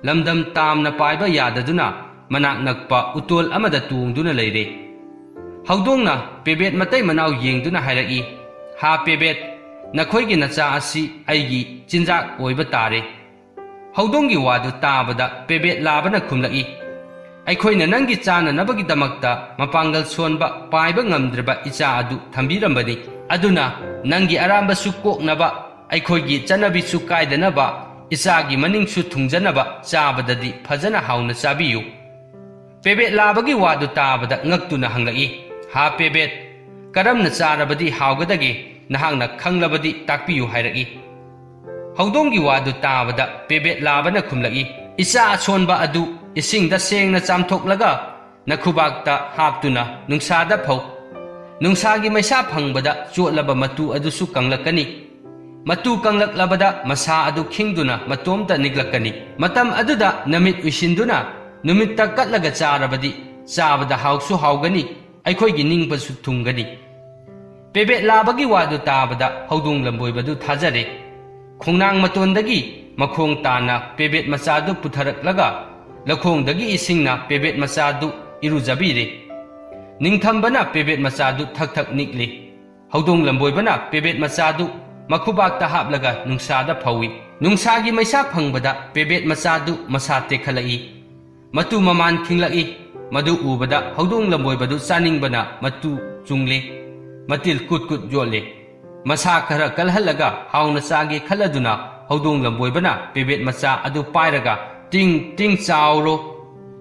ꯂꯝꯗꯝ ꯇꯥꯝꯅ ꯄꯥꯏꯕ ꯌꯥꯗꯗꯨꯅ ꯃꯅꯥꯛ ꯅꯛꯄ ꯎꯇꯣꯜ ꯑꯃꯗ ꯇꯣꯡꯗꯨꯅ ꯂꯩꯔꯦ꯫ ꯍꯧꯗꯣꯡꯅ ꯄꯦꯕꯦꯠ ꯃꯇꯩ ꯃꯅꯥꯎ ꯌꯦꯡꯗꯨꯅ ꯍꯥꯏꯔꯛꯏ, "ꯍꯥ ꯄꯦꯕꯦꯠ, ꯅꯈꯣꯏꯒꯤ ꯅꯆꯥ ꯑꯁꯤ ꯑꯩꯒꯤ ꯆꯤꯟꯖꯥꯛ ꯑꯣꯏꯕ ꯇꯥꯔꯦ"꯫ ꯍꯧꯗꯣꯡꯒꯤ ꯋꯥꯗꯨ ꯇꯥꯕꯗ ꯄꯦꯕꯦꯠ ꯂꯥꯕꯅ ꯈꯨꯝꯂꯛꯏ, "ꯑꯩꯈꯣꯏꯅ ꯅꯪꯒꯤ ꯆꯥꯅꯅꯕꯒꯤꯗꯃꯛꯇ ꯃꯄꯥꯡꯒꯜ ꯁꯣꯟꯕ, ꯄꯥꯏꯕ ꯉꯝꯗ꯭ꯔꯕ ꯏꯆꯥ ꯑꯗꯨ ꯊꯝꯕꯤꯔꯝꯕꯅꯤ꯫ ꯑꯗꯨꯅ ꯅꯪꯒꯤ ꯑꯔꯥꯝꯕꯁꯨ ꯀꯣꯛꯅꯕ, ꯑꯩꯈꯣꯏꯒꯤ ꯆꯠꯅꯕꯤꯁꯨ ꯀꯥꯏꯗꯅꯕ, ꯏꯆꯥꯒꯤ ꯃꯅꯤꯡꯁꯨ ꯊꯨꯡꯖꯅꯕ ꯆꯥꯕꯗꯗꯤ ꯐꯖꯅ ꯍꯥꯎꯅ ꯆꯥꯕꯤꯌꯨ"꯫ ꯄꯦꯕꯦꯠ ꯂꯥꯕꯒꯤ ꯋꯥꯗꯨ ꯇꯥꯕꯗ ꯉꯛꯇꯨꯅ ꯍꯪꯂꯛꯏ, "ꯍꯥ ꯄꯦꯕꯦꯠ, ꯀꯔꯝꯅ ꯆꯥꯔꯕꯗꯤ ꯍꯥꯎꯒꯗꯒꯦ? ꯅꯍꯥꯛꯅ ꯈꯪꯂꯕꯗꯤ ꯇꯥꯛꯄꯤꯌꯨ" ꯍꯥꯏꯔꯛꯏ꯫ ꯍꯧꯗꯣꯡꯒꯤ ꯋꯥꯗꯨ ꯇꯥꯕꯗ ꯄꯦꯕꯦꯠ ꯂꯥꯕꯅ ꯈꯨꯝꯂꯛꯏ, "ꯏꯆꯥ ꯑꯁꯣꯟꯕ ꯑꯗꯨ ꯏꯁꯤꯡꯗ ꯁꯦꯡꯅ ꯆꯥꯝꯊꯣꯛꯂꯒ ꯅꯈꯨꯕꯥꯛꯇ ꯍꯥꯞꯇꯨꯅ ꯅꯨꯡꯁꯥꯗ ꯐꯧ꯫ ꯅꯨꯡꯁꯥꯒꯤ ꯃꯩꯁꯥ ꯐꯪꯕꯗ ꯆꯣꯠꯂꯕ ꯃꯇꯨ ꯑꯗꯨꯁꯨ ꯀꯪꯂꯛꯀꯅꯤ꯫ ꯃꯇꯨ ꯀꯪꯂꯛꯂꯕꯗ ꯃꯁꯥ ꯑꯗꯨ ꯈꯤꯡꯗꯨꯅ ꯃꯇꯣꯝꯇ ꯅꯤꯛꯂꯛꯀꯅꯤ꯫ ꯃꯇꯝ ꯑꯗꯨꯗ ꯅꯃꯤꯠ ꯎꯏꯁꯤꯟꯗꯨꯅ ꯅꯨꯃꯤꯠꯇ ꯀꯠꯂꯒ ꯆꯥꯔꯕꯗꯤ ꯆꯥꯕꯗ ꯍꯥꯎꯁꯨ ꯍꯥꯎꯒꯅꯤ, ꯑꯩꯈꯣꯏꯒꯤ ꯅꯤꯡꯕꯁꯨ ꯊꯨꯡꯒꯅꯤ"꯫ ꯄꯦꯕꯦꯠ ꯂꯥꯕꯒꯤ ꯋꯥꯗꯨ ꯇꯥꯕꯗ ꯍꯧꯗꯣꯡ ꯂꯝꯕꯣꯏꯕꯗꯨ ꯊꯥꯖꯔꯦ꯫ ꯈꯣꯡꯅꯥꯡ ꯃꯇꯣꯟꯗꯒꯤ ꯃꯈꯣꯡ ꯇꯥꯅ ꯄꯦꯕꯦꯠ ꯃꯆꯥꯗꯨ ꯄꯨꯊꯔꯛꯂꯒ ꯂꯧꯈꯣꯡꯗꯒꯤ ꯏꯁꯤꯡꯅ ꯄꯦꯕꯦꯠ ꯃꯆꯥꯗꯨ ꯏꯔꯨꯖꯕꯤꯔꯦ꯫ ꯅꯤꯡꯊꯝꯕꯅ ꯄꯦꯕꯦꯠ ꯃꯆꯥꯗꯨ ꯊꯛ ꯊꯛ ꯅꯤꯛꯂꯤ꯫ ꯍꯧꯗꯣꯡ ꯂꯝꯕꯣꯏꯕꯅ ꯄꯦꯕꯦꯠ ꯃꯆꯥꯗꯨ ꯃꯈꯨꯕꯥꯛꯇ ꯍꯥꯞꯂꯒ ꯅꯨꯡꯁꯥꯗ ꯐꯧꯏ꯫ ꯅꯨꯡꯁꯥꯒꯤ ꯃꯩꯁꯥ ꯐꯪꯕꯗ ꯄꯦꯕꯦꯠ ꯃꯆꯥꯗꯨ ꯃꯁꯥ ꯇꯦꯛꯈꯠꯂꯛꯏ꯫ ꯃꯇꯨ ꯃꯃꯥꯟ ꯈꯤꯡꯂꯛꯏ꯫ ꯃꯗꯨ ꯎꯕꯗ ꯍꯧꯗꯣꯡ ꯂꯝꯕꯣꯏꯕꯗꯨ ꯆꯥꯅꯤꯡꯕꯅ ꯃꯇꯨ ꯆꯨꯡꯂꯦ꯫ ꯃꯇꯤꯜ ꯀꯨꯠ ꯀꯨꯠ ꯌꯣꯠꯂꯦ꯫ ꯃꯁꯥ ꯈꯔ ꯀꯜꯍꯜꯂꯒ ꯍꯥꯎꯅ ꯆꯥꯒꯦ ꯈꯜꯂꯗꯨꯅ ꯍꯧꯗꯣꯡ ꯂꯝꯕꯣꯏꯕꯅ ꯄꯦꯕꯦꯠ ꯃꯆꯥ ꯑꯗꯨ ꯄꯥꯏꯔꯒ, "ꯇꯤꯡ ꯇꯤꯡ ꯆꯥꯎꯔꯣ,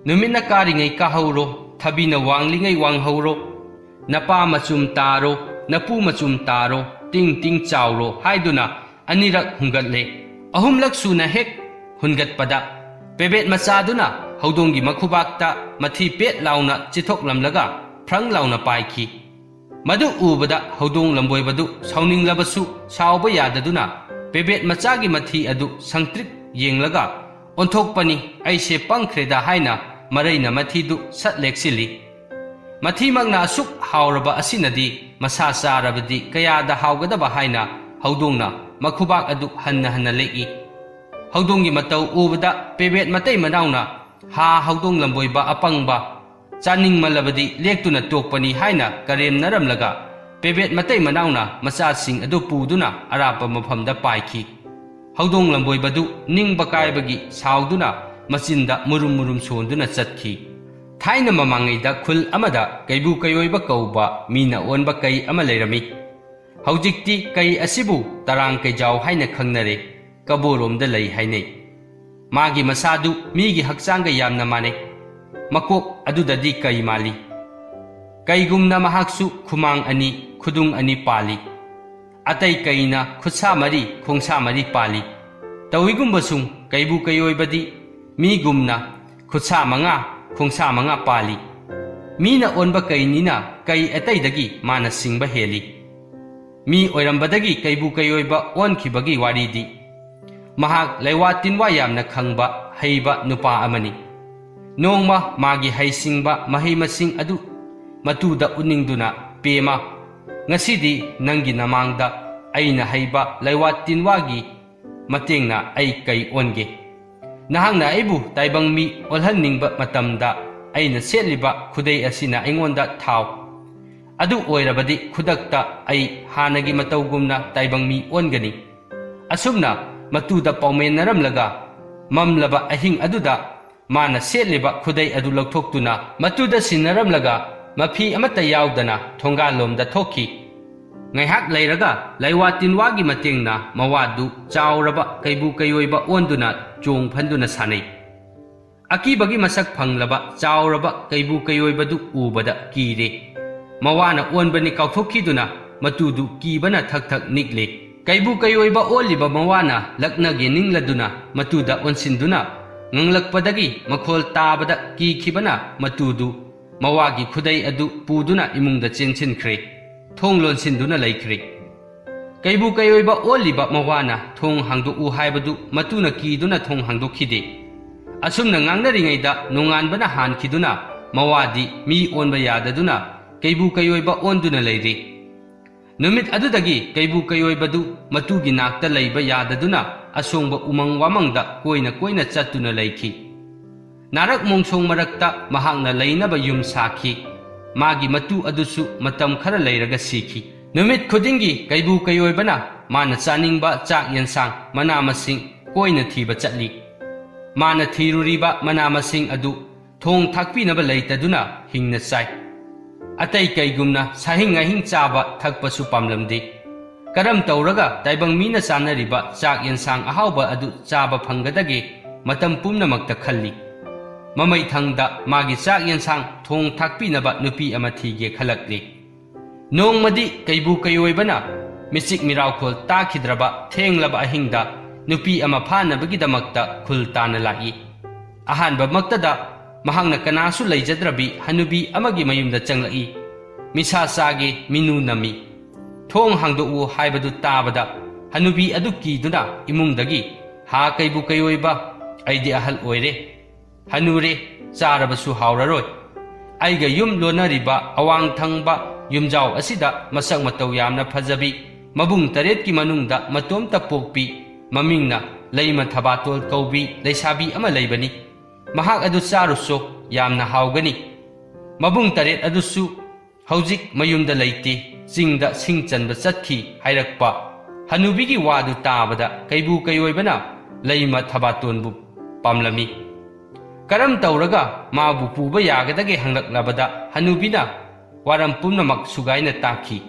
ꯅꯨꯃꯤꯠꯅ ꯀꯥꯔꯤꯉꯩ ꯀꯥꯍꯧꯔꯣ, ꯊꯕꯤꯅ ꯋꯥꯡꯂꯤꯉꯩ ꯋꯥꯡꯍꯧꯔꯣ, ꯅꯄꯥ ꯃꯆꯨꯝ ꯇꯥꯔꯣ, "ꯅꯄꯨ ꯃꯆꯨꯝ ꯇꯥꯔꯣ, ꯇꯤꯡ ꯇꯤꯡ ꯆꯥꯎꯔꯣ" ꯍꯥꯏꯗꯨꯅ ꯑꯅꯤꯔꯛ ꯍꯨꯟꯒꯠꯂꯦ꯫ ꯑꯍꯨꯝꯂꯛ ꯁꯨꯅ ꯍꯦꯛ ꯍꯨꯟꯒꯠꯄꯗ, ꯄꯦꯕꯦꯠ ꯃꯆꯥꯗꯨꯅ ꯍꯧꯗꯣꯡꯒꯤ ꯃꯈꯨꯕꯥꯛꯇ ꯃꯊꯤ ꯄꯦꯠ ꯂꯥꯎꯅ ꯆꯤꯊꯣꯛꯂꯝꯂꯒ ꯐ꯭ꯔꯪ ꯂꯥꯎꯅ ꯄꯥꯏꯈꯤ꯫ ꯃꯗꯨ ꯎꯕꯗ ꯍꯧꯗꯣꯡ ꯂꯝꯕꯣꯏꯕꯗꯨ ꯁꯥꯎꯅꯤꯡꯂꯕꯁꯨ ꯁꯥꯎꯕ ꯌꯥꯗꯗꯨꯅ ꯄꯦꯕꯦꯠ ꯃꯆꯥꯒꯤ ꯃꯊꯤ ꯑꯗꯨ ꯁꯪꯇ꯭ꯔꯤꯛ ꯌꯦꯡꯂꯒ, "ꯑꯣꯟꯊꯣꯛꯄꯅꯤ, ꯑꯩꯁꯦ ꯄꯪꯈ꯭ꯔꯦꯗ" ꯍꯥꯏꯅ ꯃꯔꯩꯅ ꯃꯊꯤꯗꯨ ꯁꯠ ꯂꯦꯛꯁꯤꯜꯂꯤ꯫ ꯃꯊꯤꯃꯛꯅ ꯑꯁꯨꯛ ꯍꯥꯎꯔꯕ ꯑꯁꯤꯅꯗꯤ ꯃꯁꯥ ꯆꯥꯔꯕꯗꯤ ꯀꯌꯥꯗ ꯍꯥꯎꯒꯗꯕ ꯍꯥꯏꯅ ꯍꯧꯗꯣꯡꯅ ꯃꯈꯨꯕꯥꯛ ꯑꯗꯨ ꯍꯟꯅ ꯍꯟꯅ ꯂꯦꯛꯏ꯫ ꯍꯧꯗꯣꯡꯒꯤ ꯃꯇꯧ ꯎꯕꯗ ꯄꯦꯕꯦꯠ ꯃꯇꯩ ꯃꯅꯥꯎꯅ, "ꯍꯥ, ꯍꯧꯗꯣꯡ ꯂꯝꯕꯣꯏꯕ ꯑꯄꯪꯕ, ꯆꯥꯅꯤꯡꯃꯜꯂꯕꯗꯤ ꯂꯦꯛꯇꯨꯅ ꯇꯣꯛꯄꯅꯤ" ꯍꯥꯏꯅ ꯀꯔꯦꯝꯅꯔꯝꯂꯒ, ꯄꯦꯕꯦꯠ ꯃꯇꯩ ꯃꯅꯥꯎꯅ ꯃꯆꯥꯁꯤꯡ ꯑꯗꯨ ꯄꯨꯗꯨꯅ ꯑꯔꯥꯞꯄ ꯃꯐꯝꯗ ꯄꯥꯏꯈꯤ꯫ ꯍꯧꯗꯣꯡ ꯂꯝꯕꯣꯏꯕꯗꯨ ꯅꯤꯡꯕ ꯀꯥꯏꯕꯒꯤ ꯁꯥꯎꯗꯨꯅ ꯃꯆꯤꯟꯗ ꯃꯨꯔꯨꯝ ꯃꯨꯔꯨꯝ ꯁꯣꯟꯗꯨꯅ ꯆꯠꯈꯤ꯫ ꯊꯥꯏꯅ ꯃꯃꯥꯡꯉꯩꯗ ꯈꯨꯜ ꯑꯃꯗ ꯀꯩꯕꯨ ꯀꯩꯑꯣꯏꯕ ꯀꯧꯕ ꯃꯤꯅ ꯑꯣꯟꯕ ꯀꯩ ꯑꯃ ꯂꯩꯔꯝꯃꯤ꯫ ꯍꯧꯖꯤꯛꯇꯤ ꯀꯩ ꯑꯁꯤꯕꯨ ꯇꯔꯥꯡ ꯀꯩꯖꯥꯎ ꯍꯥꯏꯅ ꯈꯪꯅꯔꯦ꯫ ꯀꯕꯣꯔꯣꯝꯗ ꯂꯩ ꯍꯥꯏꯅꯩ꯫ ꯃꯥꯒꯤ ꯃꯁꯥꯗꯨ ꯃꯤꯒꯤ ꯍꯛꯆꯥꯡꯒ ꯌꯥꯝꯅ ꯃꯥꯟꯅꯩ꯫ ꯃꯀꯣꯛ ꯑꯗꯨꯗꯗꯤ ꯀꯩ ꯃꯥꯜꯂꯤ꯫ ꯀꯩꯒꯨꯝꯅ ꯃꯍꯥꯛꯁꯨ ꯈꯨꯃꯥꯡ ꯑꯅꯤ, ꯈꯨꯗꯨꯡ ꯑꯅꯤ ꯄꯥꯜꯂꯤ꯫ ꯑꯇꯩ ꯀꯩꯅ ꯈꯨꯠꯁꯥ ꯃꯔꯤ, ꯈꯣꯡꯁꯥ ꯃꯔꯤ ꯄꯥꯜꯂꯤ꯫ ꯇꯧꯏꯒꯨꯝꯕꯁꯨꯡ ꯀꯩꯕꯨ ꯀꯩꯑꯣꯏꯕꯗꯤ ꯃꯤꯒꯨꯝꯅ ꯈꯨꯠꯁꯥ ꯃꯉꯥ, ꯈꯣꯡꯁꯥ ꯃꯉꯥ ꯄꯥꯜꯂꯤ꯫ ꯃꯤꯅ ꯑꯣꯟꯕ ꯀꯩꯅꯤꯅ ꯀꯩ ꯑꯇꯩꯗꯒꯤ ꯃꯥꯅ ꯁꯤꯡꯕ ꯍꯦꯜꯂꯤ꯫ ꯃꯤ ꯑꯣꯏꯔꯝꯕꯗꯒꯤ ꯀꯩꯕꯨ ꯀꯩꯑꯣꯏꯕ ꯑꯣꯟꯈꯤꯕꯒꯤ ꯋꯥꯔꯤꯗꯤ, ꯃꯍꯥꯛ ꯂꯩꯋꯥ ꯇꯤꯟꯋꯥ ꯌꯥꯝꯅ ꯈꯪꯕ ꯍꯩꯕ ꯅꯨꯄꯥ ꯑꯃꯅꯤ꯫ ꯅꯣꯡꯃ ꯃꯥꯒꯤ ꯍꯩꯁꯤꯡꯕ ꯃꯍꯩ ꯃꯁꯤꯡ ꯑꯗꯨ ꯃꯇꯨꯗ ꯎꯠꯅꯤꯡꯗꯨꯅ, "ꯄꯦꯃ, ꯉꯁꯤꯗꯤ ꯅꯪꯒꯤ ꯅꯃꯥꯡꯗ ꯑꯩꯅ ꯍꯩꯕ ꯂꯩꯋꯥ ꯇꯤꯟꯋꯥꯒꯤ ꯃꯇꯦꯡꯅ ꯑꯩ ꯀꯩ ꯑꯣꯟꯒꯦ꯫ ꯅꯍꯥꯛꯅ ꯑꯩꯕꯨ ꯇꯥꯏꯕꯪ ꯃꯤ ꯑꯣꯜꯍꯟꯅꯤꯡꯕ ꯃꯇꯝꯗ ꯑꯩꯅ ꯁꯦꯠꯂꯤꯕ ꯈꯨꯗꯩ ꯑꯁꯤꯅ ꯑꯩꯉꯣꯟꯗ ꯊꯥꯎ꯫ ꯑꯗꯨ ꯑꯣꯏꯔꯕꯗꯤ ꯈꯨꯗꯛꯇ ꯑꯩ ꯍꯥꯟꯅꯒꯤ ꯃꯇꯧꯒꯨꯝꯅ ꯇꯥꯏꯕꯪ ꯃꯤ ꯑꯣꯟꯒꯅꯤ"꯫ ꯑꯁꯨꯝꯅ ꯃꯇꯨꯗ ꯄꯥꯎꯃꯦꯟꯅꯔꯝꯂꯒ, ꯃꯝꯂꯕ ꯑꯍꯤꯡ ꯑꯗꯨꯗ ꯃꯥꯅ ꯁꯦꯠꯂꯤꯕ ꯈꯨꯗꯩ ꯑꯗꯨ ꯂꯧꯊꯣꯛꯇꯨꯅ ꯃꯇꯨꯗ ꯁꯤꯟꯅꯔꯝꯂꯒ, ꯃꯐꯤ ꯑꯃꯠꯇ ꯌꯥꯎꯗꯅ ꯊꯣꯡꯒꯥꯜꯂꯣꯝꯗ ꯊꯣꯛꯈꯤ꯫ ꯉꯥꯏꯍꯥꯛ ꯂꯩꯔꯒ ꯂꯩꯋꯥ ꯇꯤꯟꯋꯥꯒꯤ ꯃꯇꯦꯡꯅ ꯃꯋꯥꯗꯨ ꯆꯥꯎꯔꯕ ꯀꯩꯕꯨ ꯀꯩꯑꯣꯏꯕ ꯑꯣꯟꯗꯨꯅ ꯆꯣꯡ ꯐꯟꯗꯨꯅ ꯁꯥꯟꯅꯩ꯫ ꯑꯀꯤꯕꯒꯤ ꯃꯁꯛ ꯐꯪꯂꯕ ꯆꯥꯎꯔꯕ ꯀꯩꯕꯨ ꯀꯩꯑꯣꯏꯕꯗꯨ ꯎꯕꯗ ꯀꯤꯔꯦ꯫ ꯃꯋꯥꯅ ꯑꯣꯟꯕꯅꯤ ꯀꯥꯎꯊꯣꯛꯈꯤꯗꯨꯅ ꯃꯇꯨꯗꯨ ꯀꯤꯕꯅ ꯊꯛ ꯊꯛ ꯅꯤꯛꯂꯤ꯫ ꯀꯩꯕꯨ ꯀꯩꯑꯣꯏꯕ ꯑꯣꯜꯂꯤꯕ ꯃꯋꯥꯅ ꯂꯛꯅꯒꯦ ꯅꯤꯡꯂꯗꯨꯅ ꯃꯇꯨꯗ ꯑꯣꯟꯁꯤꯟꯗꯨꯅ ꯉꯪꯂꯛꯄꯗꯒꯤ ꯃꯈꯣꯜ ꯇꯥꯕꯗ ꯀꯤꯈꯤꯕꯅ ꯃꯇꯨꯗꯨ ꯃꯋꯥꯒꯤ ꯈꯨꯗꯩ ꯑꯗꯨ ꯄꯨꯗꯨꯅ ꯏꯃꯨꯡꯗ ꯆꯦꯟꯁꯤꯟꯈ꯭ꯔꯦ꯫ ꯊꯣꯡ ꯂꯣꯟꯁꯤꯟꯗꯨꯅ ꯂꯩꯈ꯭ꯔꯦ꯫ ꯀꯩꯕꯨ ꯀꯩꯑꯣꯏꯕ ꯑꯣꯜꯂꯤꯕ ꯃꯋꯥꯅ ꯊꯣꯡ ꯍꯥꯡꯗꯣꯛꯎ ꯍꯥꯏꯕꯗꯨ ꯃꯇꯨꯅ ꯀꯤꯗꯨꯅ ꯊꯣꯡ ꯍꯥꯡꯗꯣꯛꯈꯤꯗꯦ꯫ ꯑꯁꯨꯝꯅ ꯉꯥꯡꯅꯔꯤꯉꯩꯗ ꯅꯣꯡꯉꯥꯟꯕꯅ ꯍꯥꯟꯈꯤꯗꯨꯅ ꯃꯋꯥꯗꯤ ꯃꯤ ꯑꯣꯟꯕ ꯌꯥꯗꯗꯨꯅ ꯀꯩꯕꯨ ꯀꯩꯑꯣꯏꯕ ꯑꯣꯟꯗꯨꯅ ꯂꯩꯔꯤ꯫ ꯅꯨꯃꯤꯠ ꯑꯗꯨꯗꯒꯤ ꯀꯩꯕꯨ ꯀꯩꯑꯣꯏꯕꯗꯨ ꯃꯇꯨꯒꯤ ꯅꯥꯛꯇ ꯂꯩꯕ ꯌꯥꯗꯗꯨꯅ ꯑꯁꯣꯡꯕ ꯎꯃꯪ ꯋꯥꯃꯪꯗ ꯀꯣꯏꯅ ꯀꯣꯏꯅ ꯆꯠꯇꯨꯅ ꯂꯩꯈꯤ꯫ ꯅꯥꯔꯛ ꯃꯣꯡꯁꯣꯡ ꯃꯔꯛꯇ ꯃꯍꯥꯛꯅ ꯂꯩꯅꯕ ꯌꯨꯝ ꯁꯥꯈꯤ꯫ ꯃꯥꯒꯤ ꯃꯇꯨ ꯑꯗꯨꯁꯨ ꯃꯇꯝ ꯈꯔ ꯂꯩꯔꯒ ꯁꯤꯈꯤ꯫ ꯅꯨꯃꯤꯠ ꯈꯨꯗꯤꯡꯒꯤ ꯀꯩꯕꯨ ꯀꯩꯑꯣꯏꯕꯅ ꯃꯥꯅ ꯆꯥꯅꯤꯡꯕ ꯆꯥꯛ ꯌꯦꯟꯁꯥꯡ, ꯃꯅꯥ ꯃꯁꯤꯡ ꯀꯣꯏꯅ ꯊꯤꯕ ꯆꯠꯂꯤ꯫ ꯃꯥꯅ ꯊꯤꯔꯨꯔꯤꯕ ꯃꯅꯥ ꯃꯁꯤꯡ ꯑꯗꯨ ꯊꯣꯡ ꯊꯥꯛꯄꯤꯅꯕ ꯂꯩꯇꯗꯨꯅ ꯍꯤꯡꯅ ꯆꯥꯏ꯫ ꯑꯇꯩ ꯀꯩꯒꯨꯝꯅ ꯁꯥꯍꯤꯡ ꯉꯥꯍꯤꯡ ꯆꯥꯕ ꯊꯛꯄꯁꯨ ꯄꯥꯝꯂꯝꯗꯦ꯫ ꯀꯔꯝ ꯇꯧꯔꯒ ꯇꯥꯏꯕꯪ ꯃꯤꯅ ꯆꯥꯅꯔꯤꯕ ꯆꯥꯛ ꯌꯦꯟꯁꯥꯡ ꯑꯍꯥꯎꯕ ꯑꯗꯨ ꯆꯥꯕ ꯐꯪꯒꯗꯒꯦ ꯃꯇꯝ ꯄꯨꯝꯅꯃꯛꯇ ꯈꯜꯂꯤ꯫ ꯃꯃꯩꯊꯪꯗ ꯃꯥꯒꯤ ꯆꯥꯛ ꯌꯦꯟꯁꯥꯡ ꯊꯣꯡ ꯊꯥꯛꯄꯤꯅꯕ ꯅꯨꯄꯤ ꯑꯃ ꯊꯤꯒꯦ ꯈꯜꯂꯛꯂꯤ꯫ ꯅꯣꯡꯃꯗꯤ ꯀꯩꯕꯨ ꯀꯩꯑꯣꯏꯕꯅ ꯃꯤꯆꯤꯛ ꯃꯤꯔꯥꯎꯈꯣꯜ ꯇꯥꯈꯤꯗ꯭ꯔꯕ ꯊꯦꯡꯂꯕ ꯑꯍꯤꯡꯗ ꯅꯨꯄꯤ ꯑꯃ ꯐꯥꯅꯕꯒꯤꯗꯃꯛꯇ ꯈꯨꯜ ꯇꯥꯅ ꯂꯥꯛꯏ꯫ ꯑꯍꯥꯟꯕꯃꯛꯇꯗ ꯃꯍꯥꯛꯅ ꯀꯅꯥꯁꯨ ꯂꯩꯖꯗ꯭ꯔꯕꯤ ꯍꯅꯨꯕꯤ ꯑꯃꯒꯤ ꯃꯌꯨꯝꯗ ꯆꯪꯂꯛꯏ꯫ ꯃꯤꯁꯥ ꯆꯥꯒꯦ ꯃꯤꯅꯨ ꯅꯝꯃꯤ꯫ ꯊꯣꯡ ꯍꯥꯡꯗꯣꯛꯎ ꯍꯥꯏꯕꯗꯨ ꯇꯥꯕꯗ ꯍꯅꯨꯕꯤ ꯑꯗꯨ ꯀꯤꯗꯨꯅ ꯏꯃꯨꯡꯗꯒꯤ, "ꯍꯥ ꯀꯩꯕꯨ ꯀꯩꯑꯣꯏꯕ, ꯑꯩꯗꯤ ꯑꯍꯜ ꯑꯣꯏꯔꯦ꯫ ꯍꯅꯨꯔꯦ, ꯆꯥꯔꯕꯁꯨ ꯍꯥꯎꯔꯔꯣꯏ꯫ ꯑꯩꯒ ꯌꯨꯝ ꯂꯣꯟꯅꯔꯤꯕ ꯑꯋꯥꯡ ꯊꯪꯕ ꯌꯨꯝꯖꯥꯎ ꯑꯁꯤꯗ ꯃꯁꯛ ꯃꯇꯧ ꯌꯥꯝꯅ ꯐꯖꯕꯤ, ꯃꯕꯨꯡ ꯇꯔꯦꯠꯀꯤ ꯃꯅꯨꯡꯗ ꯃꯇꯣꯝꯇ ꯄꯣꯛꯄꯤ, ꯃꯃꯤꯡꯅ ꯂꯩꯃ ꯊꯕꯥꯇꯣꯜ ꯀꯧꯕꯤ ꯂꯩꯁꯥꯕꯤ ꯑꯃ ꯂꯩꯕꯅꯤ꯫ ꯃꯍꯥꯛ ꯑꯗꯨ ꯆꯥꯔꯨꯆꯣ, ꯌꯥꯝꯅ ꯍꯥꯎꯒꯅꯤ꯫ ꯃꯕꯨꯡ ꯇꯔꯦꯠ ꯑꯗꯨꯁꯨ ꯍꯧꯖꯤꯛ ꯃꯌꯨꯝꯗ ꯂꯩꯇꯦ, ꯆꯤꯡꯗ ꯁꯤꯡ ꯆꯟꯕ ꯆꯠꯈꯤ" ꯍꯥꯏꯔꯛꯄ ꯍꯅꯨꯕꯤꯒꯤ ꯋꯥꯗꯨ ꯇꯥꯕꯗ ꯀꯩꯕꯨ ꯀꯩꯑꯣꯏꯕꯅ ꯂꯩꯃ ꯊꯕꯥꯇꯣꯟꯕꯨ ꯄꯥꯝꯂꯝꯃꯤ꯫ ꯀꯔꯝ ꯇꯧꯔꯒ ꯃꯥꯕꯨ ꯄꯨꯕ ꯌꯥꯒꯗꯒꯦ ꯍꯪꯂꯛꯂꯕꯗ ꯍꯅꯨꯕꯤꯅ ꯋꯥꯔꯝ ꯄꯨꯝꯅꯃꯛ ꯁꯨꯒꯥꯏꯅ ꯇꯥꯛꯈꯤ꯫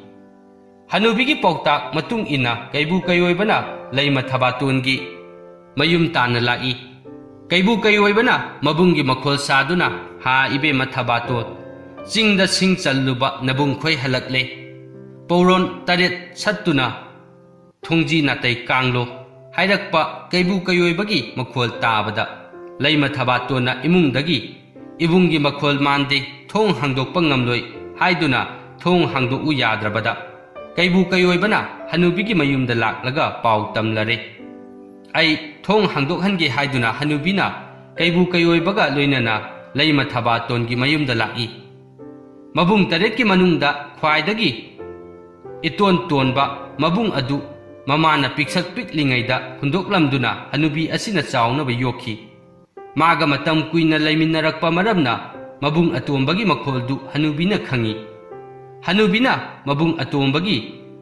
ꯍꯅꯨꯕꯤꯒꯤ ꯄꯥꯎꯇꯥꯛ ꯃꯇꯨꯡ ꯏꯟꯅ ꯀꯩꯕꯨ ꯀꯩꯑꯣꯏꯕꯅ ꯂꯩꯃ ꯊꯕꯥꯇꯣꯟꯒꯤ ꯃꯌꯨꯝ ꯇꯥꯟꯅ ꯂꯥꯛꯏ꯫ ꯀꯩꯕꯨ ꯀꯩꯑꯣꯏꯕꯅ ꯃꯕꯨꯡꯒꯤ ꯃꯈꯣꯜ ꯁꯥꯗꯨꯅ, "ꯍꯥ ꯏꯕꯦꯝꯃ ꯊꯕꯥꯇꯣꯟ, ꯆꯤꯡꯗ ꯁꯤꯡ ꯆꯜꯂꯨꯕ ꯅꯕꯨꯡ ꯈꯣꯏ ꯍꯜꯂꯛꯂꯦ꯫ ꯄꯧꯔꯣꯟ ꯇꯔꯦꯠ ꯁꯠꯇꯨꯅ ꯊꯣꯡꯖꯤ ꯅꯥꯇꯩ ꯀꯥꯡꯂꯣ ꯍꯥꯏꯔꯛꯄ ꯀꯩꯕꯨ ꯀꯩꯑꯣꯏꯕꯒꯤ ꯃꯈꯣꯜ ꯇꯥꯕꯗ ꯂꯩꯃ ꯊꯕꯥꯇꯣꯟꯅ ꯏꯃꯨꯡꯗꯒꯤ "ꯏꯕꯨꯡꯒꯤ ꯃꯈꯣꯜ ꯃꯥꯟꯗꯦ, ꯊꯣꯡ ꯍꯥꯡꯗꯣꯛꯄ ꯉꯝꯂꯣꯏ" ꯍꯥꯏꯗꯨꯅ ꯊꯣꯡ ꯍꯥꯡꯗꯣꯛꯎ ꯌꯥꯗ꯭ꯔꯕꯗ ꯀꯩꯕꯨ ꯀꯩꯑꯣꯏꯕꯅ ꯍꯅꯨꯕꯤꯒꯤ ꯃꯌꯨꯝꯗ ꯂꯥꯛꯂꯒ ꯄꯥꯎ ꯇꯝꯂꯔꯦ꯫ ꯑꯩ ꯊꯣꯡ ꯍꯥꯡꯗꯣꯛꯍꯟꯒꯦ ꯍꯥꯏꯗꯨꯅ ꯍꯅꯨꯕꯤꯅ ꯀꯩꯕꯨ ꯀꯩꯑꯣꯏꯕꯒ ꯂꯣꯏꯅꯅ ꯂꯩꯃ ꯊꯕꯥꯇꯣꯟꯒꯤ ꯃꯌꯨꯝꯗ ꯂꯥꯛꯏ꯫ ꯃꯕꯨꯡ ꯇꯔꯦꯠꯀꯤ ꯃꯅꯨꯡꯗ ꯈ꯭ꯋꯥꯏꯗꯒꯤ ꯏꯇꯣꯟ ꯇꯣꯟꯕ ꯃꯕꯨꯡ ꯑꯗꯨ ꯃꯃꯥꯅ ꯄꯤꯛꯁꯛ ꯄꯤꯛꯂꯤꯉꯩꯗ ꯍꯨꯟꯗꯣꯛꯂꯝꯗꯨꯅ ꯍꯅꯨꯕꯤ ꯑꯁꯤꯅ ꯆꯥꯎꯅꯕ ꯌꯣꯛꯈꯤ꯫ ꯃꯥꯒ ꯃꯇꯝ ꯀꯨꯏꯅ ꯂꯩꯃꯤꯟꯅꯔꯛꯄ ꯃꯔꯝꯅ ꯃꯕꯨꯡ ꯑꯇꯣꯝꯕꯒꯤ ꯃꯈꯣꯜꯗꯨ ꯍꯅꯨꯕꯤꯅ ꯈꯪꯏ꯫ ꯍꯅꯨꯕꯤꯅ ꯃꯕꯨꯡ ꯑꯇꯣꯝꯕꯒꯤ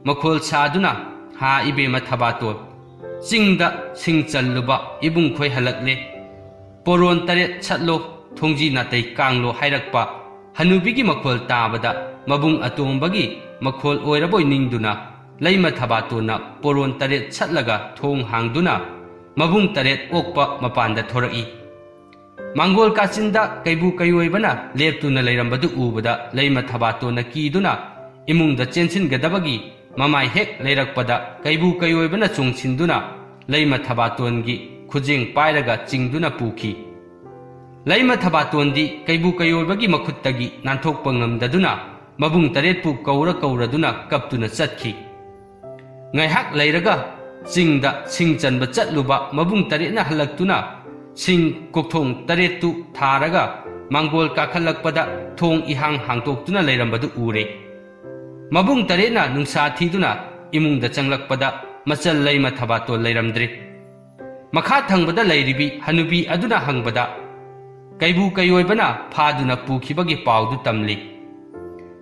ꯃꯈꯣꯜ ꯁꯥꯗꯨꯅ, "ꯍꯥ ꯏꯕꯦꯝꯃ ꯊꯕꯥꯇꯣꯟ, ꯆꯤꯡꯗ ꯁꯤꯡ ꯆꯜꯂꯨꯕ ꯏꯕꯨꯡ ꯈꯣꯏ ꯍꯜꯂꯛꯂꯦ꯫ ꯄꯣꯔꯣꯟ ꯇꯔꯦꯠ ꯁꯠꯂꯣ, ꯊꯣꯡꯖꯤ ꯅꯥꯇꯩ ꯀꯥꯡꯂꯣ" ꯍꯥꯏꯔꯛꯄ ꯍꯅꯨꯕꯤꯒꯤ ꯃꯈꯣꯜ ꯇꯥꯕꯗ ꯃꯕꯨꯡ ꯑꯇꯣꯝꯕꯒꯤ ꯃꯈꯣꯜ ꯑꯣꯏꯔꯕꯣꯏ ꯅꯤꯡꯗꯨꯅ ꯂꯩꯃ ꯊꯕꯥꯇꯣꯟꯅ ꯄꯣꯔꯣꯟ ꯇꯔꯦꯠ ꯁꯠꯂꯒ ꯊꯣꯡ ꯍꯥꯡꯗꯨꯅ ꯃꯕꯨꯡ ꯇꯔꯦꯠ ꯑꯣꯛꯄ ꯃꯄꯥꯟꯗ ꯊꯣꯔꯛꯏ꯫ ꯃꯥꯡꯒꯣꯜ ꯀꯥꯆꯤꯟꯗ ꯀꯩꯕꯨ ꯀꯩꯑꯣꯏꯕꯅ ꯂꯦꯞꯇꯨꯅ ꯂꯩꯔꯝꯕꯗꯨ ꯎꯕꯗ ꯂꯩꯃ ꯊꯕꯥꯇꯣꯟꯅ ꯀꯤꯗꯨꯅ ꯏꯃꯨꯡꯗ ꯆꯦꯟꯁꯤꯟꯒꯗꯕꯒꯤ ꯃꯃꯥꯏ ꯍꯦꯛ ꯂꯩꯔꯛꯄꯗ ꯀꯩꯕꯨ ꯀꯩꯑꯣꯏꯕꯅ ꯆꯣꯡꯁꯤꯟꯗꯨꯅ ꯂꯩꯃ ꯊꯕꯥꯇꯣꯟꯒꯤ ꯈꯨꯖꯦꯡ ꯄꯥꯏꯔꯒ ꯆꯤꯡꯗꯨꯅ ꯄꯨꯈꯤ꯫ ꯂꯩꯃ ꯊꯕꯥꯇꯣꯟꯗꯤ ꯀꯩꯕꯨ ꯀꯩꯑꯣꯏꯕꯒꯤ ꯃꯈꯨꯠꯇꯒꯤ ꯅꯥꯟꯊꯣꯛꯄ ꯉꯝꯗꯗꯨꯅ ꯃꯕꯨꯡ ꯇꯔꯦꯠꯄꯨ ꯀꯧꯔ ꯀꯧꯔꯗꯨꯅ ꯀꯞꯇꯨꯅ ꯆꯠꯈꯤ꯫ ꯉꯥꯏꯍꯥꯛ ꯂꯩꯔꯒ ꯆꯤꯡꯗ ꯁꯤꯡ ꯆꯟꯕ ꯆꯠꯂꯨꯕ ꯃꯕꯨꯡ ꯇꯔꯦꯠꯅ ꯍꯜꯂꯛꯇꯨꯅ ꯁꯤꯡ ꯀꯣꯛꯊꯣꯡ ꯇꯔꯦꯠꯇꯨ ꯊꯥꯔꯒ ꯃꯥꯡꯒꯣꯜ ꯀꯥꯈꯠꯂꯛꯄꯗ ꯊꯣꯡ ꯏꯍꯥꯡ ꯍꯥꯡꯗꯣꯛꯇꯨꯅ ꯂꯩꯔꯝꯕꯗꯨ ꯎꯔꯦ꯫ ꯃꯕꯨꯡ ꯇꯔꯦꯠꯅ ꯅꯨꯡꯁꯥ ꯊꯤꯗꯨꯅ ꯏꯃꯨꯡꯗ ꯆꯪꯂꯛꯄꯗ ꯃꯆꯜ ꯂꯩꯃ ꯊꯕꯥꯇꯣꯟ ꯂꯩꯔꯝꯗ꯭ꯔꯦ꯫ ꯃꯈꯥ ꯊꯪꯕꯗ ꯂꯩꯔꯤꯕꯤ ꯍꯅꯨꯕꯤ ꯑꯗꯨꯅ ꯍꯪꯕꯗ ꯀꯩꯕꯨ ꯀꯩꯑꯣꯏꯕꯅ ꯐꯥꯗꯨꯅ ꯄꯨꯈꯤꯕꯒꯤ ꯄꯥꯎꯗꯨ ꯇꯝꯂꯤ꯫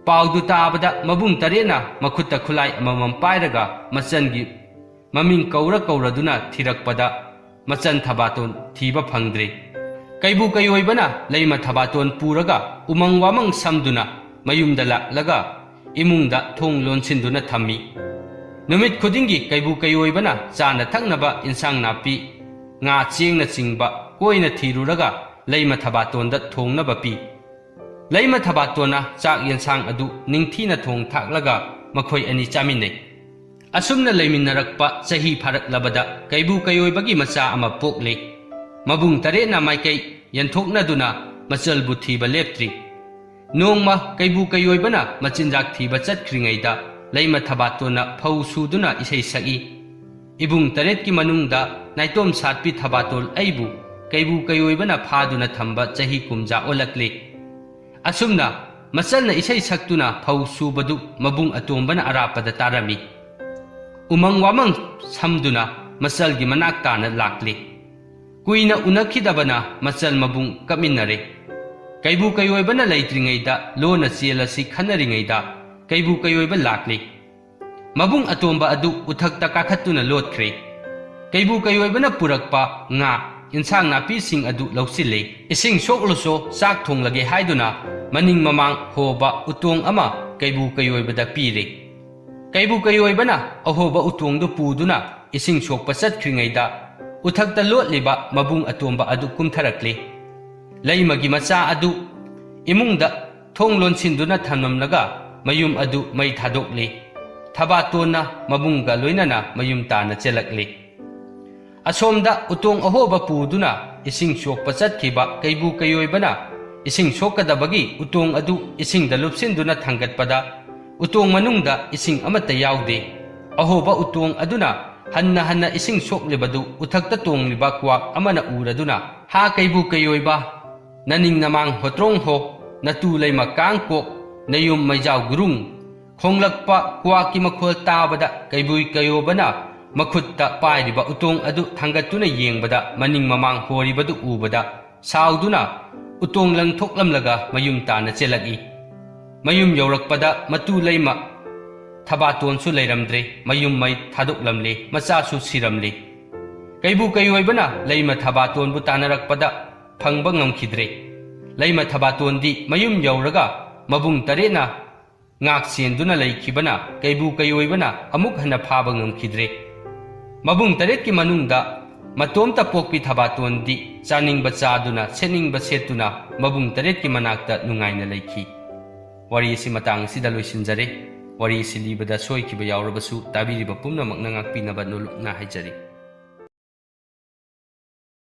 ꯄꯥꯎꯗꯨ ꯇꯥꯕꯗ ꯃꯕꯨꯡ ꯇꯔꯦꯠꯅ ꯃꯈꯨꯠꯇ ꯈꯨꯠꯂꯥꯏ ꯑꯃꯃꯝ ꯄꯥꯏꯔꯒ ꯃꯆꯟꯒꯤ ꯃꯃꯤꯡ ꯀꯧꯔ ꯀꯧꯔꯗꯨꯅ ꯊꯤꯔꯛꯄꯗ ꯃꯆꯟ ꯊꯕꯥꯇꯣꯟ ꯊꯤꯕ ꯐꯪꯗ꯭ꯔꯦ꯫ ꯀꯩꯕꯨ ꯀꯩꯑꯣꯏꯕꯅ ꯂꯩꯃ ꯊꯕꯥꯇꯣꯟ ꯄꯨꯔꯒ ꯎꯃꯪ ꯋꯥꯃꯪ ꯁꯝꯗꯨꯅ ꯃꯌꯨꯝꯗ ꯂꯥꯛꯂꯒ ꯏꯃꯨꯡꯗ ꯊꯣꯡ ꯂꯣꯟꯁꯤꯟꯗꯨꯅ ꯊꯝꯃꯤ꯫ ꯅꯨꯃꯤꯠ ꯈꯨꯗꯤꯡꯒꯤ ꯀꯩꯕꯨ ꯀꯩꯑꯣꯏꯕꯅ ꯆꯥꯅ ꯊꯛꯅꯕ ꯏꯟꯁꯥꯡ ꯅꯥꯄꯤ, ꯉꯥ ꯆꯦꯡꯅꯆꯤꯡꯕ ꯀꯣꯏꯅ ꯊꯤꯔꯨꯔꯒ ꯂꯩꯃ ꯊꯕꯥꯇꯣꯟꯗ ꯊꯣꯡꯅꯕ ꯄꯤ꯫ ꯂꯩꯃ ꯊꯕꯥꯇꯣꯟꯅ ꯆꯥꯛ ꯌꯦꯟꯁꯥꯡ ꯑꯗꯨ ꯅꯤꯡꯊꯤꯅ ꯊꯣꯡ ꯊꯥꯛꯂꯒ ꯃꯈꯣꯏ ꯑꯅꯤ ꯆꯥꯃꯤꯟꯅꯩ꯫ ꯑꯁꯨꯝꯅ ꯂꯩꯃꯤꯟꯅꯔꯛꯄ ꯆꯍꯤ ꯐꯥꯔꯛꯂꯕꯗ ꯀꯩꯕꯨ ꯀꯩꯑꯣꯏꯕꯒꯤ ꯃꯆꯥ ꯑꯃ ꯄꯣꯛꯂꯦ꯫ ꯃꯕꯨꯡ ꯇꯔꯦꯠꯅ ꯃꯥꯏꯀꯩ ꯌꯦꯟꯊꯣꯛꯅꯗꯨꯅ ꯃꯆꯜꯕꯨ ꯊꯤꯕ ꯂꯦꯞꯇ꯭ꯔꯤ꯫ ꯅꯣꯡꯃ ꯀꯩꯕꯨ ꯀꯩꯑꯣꯏꯕꯅ ꯃꯆꯤꯟꯖꯥꯛ ꯊꯤꯕ ꯆꯠꯈ꯭ꯔꯤꯉꯩꯗ ꯂꯩꯃ ꯊꯕꯥꯇꯣꯟꯅ ꯐꯧ ꯁꯨꯗꯨꯅ ꯏꯁꯩ ꯁꯛꯏ꯫ ꯏꯕꯨꯡ ꯇꯔꯦꯠꯀꯤ ꯃꯅꯨꯡꯗ ꯅꯥꯏꯇꯣꯝ ꯁꯥꯠꯄꯤ ꯊꯕꯥꯇꯣꯟ ꯑꯩꯕꯨ ꯀꯩꯕꯨ ꯀꯩꯑꯣꯏꯕꯅ ꯐꯥꯗꯨꯅ ꯊꯝꯕ ꯆꯍꯤ ꯀꯨꯝꯖꯥ ꯑꯣꯜꯂꯛꯂꯤ꯫ ꯑꯁꯨꯝꯅ ꯃꯆꯜꯅ ꯏꯁꯩ ꯁꯛꯇꯨꯅ ꯐꯧ ꯁꯨꯕꯗꯨ ꯃꯕꯨꯡ ꯑꯇꯣꯝꯕꯅ ꯑꯔꯥꯞꯄꯗ ꯇꯥꯔꯝꯃꯤ꯫ ꯎꯃꯪ ꯋꯥꯃꯪ ꯁꯝꯗꯨꯅ ꯃꯆꯜꯒꯤ ꯃꯅꯥꯛ ꯇꯥꯅ ꯂꯥꯛꯂꯤ꯫ ꯀꯨꯏꯅ ꯎꯅꯈꯤꯗꯕꯅ ꯃꯆꯜ ꯃꯕꯨꯡ ꯀꯞꯃꯤꯟꯅꯔꯦ꯫ ꯀꯩꯕꯨ ꯀꯩꯑꯣꯏꯕꯅ ꯂꯩꯇ꯭ꯔꯤꯉꯩꯗ ꯂꯣꯟꯅ ꯆꯦꯜꯂꯁꯤ ꯈꯟꯅꯔꯤꯉꯩꯗ ꯀꯩꯕꯨ ꯀꯩꯑꯣꯏꯕ ꯂꯥꯛꯂꯤ꯫ ꯃꯕꯨꯡ ꯑꯇꯣꯝꯕ ꯑꯗꯨ ꯎꯊꯛꯇ ꯀꯥꯈꯠꯇꯨꯅ ꯂꯣꯠꯈ꯭ꯔꯦ꯫ ꯀꯩꯕꯨ ꯀꯩꯑꯣꯏꯕꯅ ꯄꯨꯔꯛꯄ ꯉꯥ, ꯏꯟꯁꯥꯡ ꯅꯥꯄꯤꯁꯤꯡ ꯑꯗꯨ ꯂꯧꯁꯤꯜꯂꯦ꯫ ꯏꯁꯤꯡ ꯁꯣꯛꯂꯁꯨ ꯆꯥꯛ ꯊꯣꯡꯂꯒꯦ ꯍꯥꯏꯗꯨꯅ ꯃꯅꯤꯡ ꯃꯃꯥꯡ ꯍꯣꯕ ꯎꯇꯣꯡ ꯑꯃ ꯀꯩꯕꯨ ꯀꯩꯑꯣꯏꯕꯗ ꯄꯤꯔꯦ꯫ ꯀꯩꯕꯨ ꯀꯩꯑꯣꯏꯕꯅ ꯑꯍꯣꯕ ꯎꯇꯣꯡꯗꯨ ꯄꯨꯗꯨꯅ ꯏꯁꯤꯡ ꯁꯣꯛꯄ ꯆꯠꯈ꯭ꯔꯤꯉꯩꯗ ꯎꯊꯛꯇ ꯂꯣꯠꯂꯤꯕ ꯃꯕꯨꯡ ꯑꯇꯣꯝꯕ ꯑꯗꯨ ꯀꯨꯝꯊꯔꯛꯂꯦ꯫ ꯂꯩꯃꯒꯤ ꯃꯆꯥ ꯑꯗꯨ ꯏꯃꯨꯡꯗ ꯊꯣꯡ ꯂꯣꯟꯁꯤꯟꯗꯨꯅ ꯊꯝꯂꯝꯂꯒ ꯃꯌꯨꯝ ꯑꯗꯨ ꯃꯩ ꯊꯥꯗꯣꯛꯂꯤ꯫ ꯊꯕꯥꯇꯣꯟꯅ ꯃꯕꯨꯡꯒ ꯂꯣꯏꯅꯅ ꯃꯌꯨꯝ ꯇꯥꯅ ꯆꯦꯜꯂꯛꯂꯤ꯫ ꯑꯁꯣꯝꯗ ꯎꯇꯣꯡ ꯑꯍꯣꯕ ꯄꯨꯗꯨꯅ ꯏꯁꯤꯡ ꯁꯣꯛꯄ ꯆꯠꯈꯤꯕ ꯀꯩꯕꯨ ꯀꯩꯑꯣꯏꯕꯅ ꯏꯁꯤꯡ ꯁꯣꯛꯀꯗꯕꯒꯤ ꯎꯇꯣꯡ ꯑꯗꯨ ꯏꯁꯤꯡꯗ ꯂꯨꯞꯁꯤꯟꯗꯨꯅ ꯊꯥꯡꯒꯠꯄꯗ ꯎꯇꯣꯡ ꯃꯅꯨꯡꯗ ꯏꯁꯤꯡ ꯑꯃꯠꯇ ꯌꯥꯎꯗꯦ꯫ ꯑꯍꯣꯕ ꯎꯇꯣꯡ ꯑꯗꯨꯅ ꯍꯟꯅ ꯍꯟꯅ ꯏꯁꯤꯡ ꯁꯣꯛꯂꯤꯕꯗꯨ ꯎꯊꯛꯇ ꯇꯣꯡꯂꯤꯕ ꯀ꯭ꯋꯥꯛ ꯑꯃꯅ ꯎꯔꯗꯨꯅ, "ꯍꯥ ꯀꯩꯕꯨ ꯀꯩꯑꯣꯏꯕ, ꯅꯅꯤꯡ ꯅꯃꯥꯡ ꯍꯣꯇ꯭ꯔꯣꯡ ꯍꯣ, ꯅꯇꯨ ꯂꯩꯃ ꯀꯥꯡ ꯀꯣꯛ, ꯅꯌꯨꯝ ꯃꯩꯖꯥꯎ ꯒꯨꯔꯨꯡ" ꯈꯣꯡꯂꯛꯄ ꯀ꯭ꯋꯥꯛꯀꯤ ꯃꯈꯣꯜ ꯇꯥꯕꯗ ꯀꯩꯕꯨ ꯀꯩꯑꯣꯏꯕꯅ ꯃꯈꯨꯠꯇ ꯄꯥꯏꯔꯤꯕ ꯎꯇꯣꯡ ꯑꯗꯨ ꯊꯥꯡꯒꯠꯇꯨꯅ ꯌꯦꯡꯕꯗ ꯃꯅꯤꯡ ꯃꯃꯥꯡ ꯍꯣꯔꯤꯕꯗꯨ ꯎꯕꯗ ꯁꯥꯎꯗꯨꯅ ꯎꯇꯣꯡ ꯂꯪꯊꯣꯛꯂꯝꯂꯒ ꯃꯌꯨꯝ ꯇꯥꯅ ꯆꯦꯜꯂꯛꯏ꯫ ꯃꯌꯨꯝ ꯌꯧꯔꯛꯄꯗ ꯃꯇꯨ ꯂꯩꯃ ꯊꯕꯥꯇꯣꯟꯁꯨ ꯂꯩꯔꯝꯗ꯭ꯔꯦ, ꯃꯌꯨꯝ ꯃꯩ ꯊꯥꯗꯣꯛꯂꯝꯂꯦ, ꯃꯆꯥꯁꯨ ꯁꯤꯔꯝꯂꯦ꯫ ꯀꯩꯕꯨ ꯀꯩꯑꯣꯏꯕꯅ ꯂꯩꯃ ꯊꯕꯥꯇꯣꯟꯕꯨ ꯇꯥꯟꯅꯔꯛꯄꯗ ꯐꯪꯕ ꯉꯝꯈꯤꯗ꯭ꯔꯦ꯫ ꯂꯩꯃ ꯊꯕꯥꯇꯣꯟꯗꯤ ꯃꯌꯨꯝ ꯌꯧꯔꯒ ꯃꯕꯨꯡ ꯇꯔꯦꯠꯅ ꯉꯥꯛ ꯁꯦꯟꯗꯨꯅ ꯂꯩꯈꯤꯕꯅ ꯀꯩꯕꯨ ꯀꯩꯑꯣꯏꯕꯅ ꯑꯃꯨꯛ ꯍꯟꯅ ꯐꯥꯕ ꯉꯝꯈꯤꯗ꯭ꯔꯦ꯫ ꯃꯕꯨꯡ ꯇꯔꯦꯠꯀꯤ ꯃꯅꯨꯡꯗ ꯃꯇꯣꯝꯇ ꯄꯣꯛꯄꯤ ꯊꯕꯥꯇꯣꯟꯗꯤ ꯆꯥꯅꯤꯡꯕ ꯆꯥꯗꯨꯅ, ꯁꯦꯠꯅꯤꯡꯕ ꯁꯦꯠꯇꯨꯅ ꯃꯕꯨꯡ ꯇꯔꯦꯠꯀꯤ ꯃꯅꯥꯛꯇ ꯅꯨꯡꯉꯥꯏꯅ ꯂꯩꯈꯤ꯫ ꯋꯥꯔꯤ ꯑꯁꯤ ꯃꯇꯥꯡ ꯑꯁꯤꯗ ꯂꯣꯏꯁꯤꯟꯖꯔꯦ꯫ ꯋꯥꯔꯤ ꯑꯁꯤ ꯂꯤꯕꯗ ꯁꯣꯏꯈꯤꯕ ꯌꯥꯎꯔꯕꯁꯨ ꯇꯥꯕꯤꯔꯤꯕ ꯄꯨꯝꯅꯃꯛꯅ ꯉꯥꯛꯄꯤꯅꯕ ꯅꯣꯂꯨꯛꯅ ꯍꯥꯏꯖꯔꯤ꯫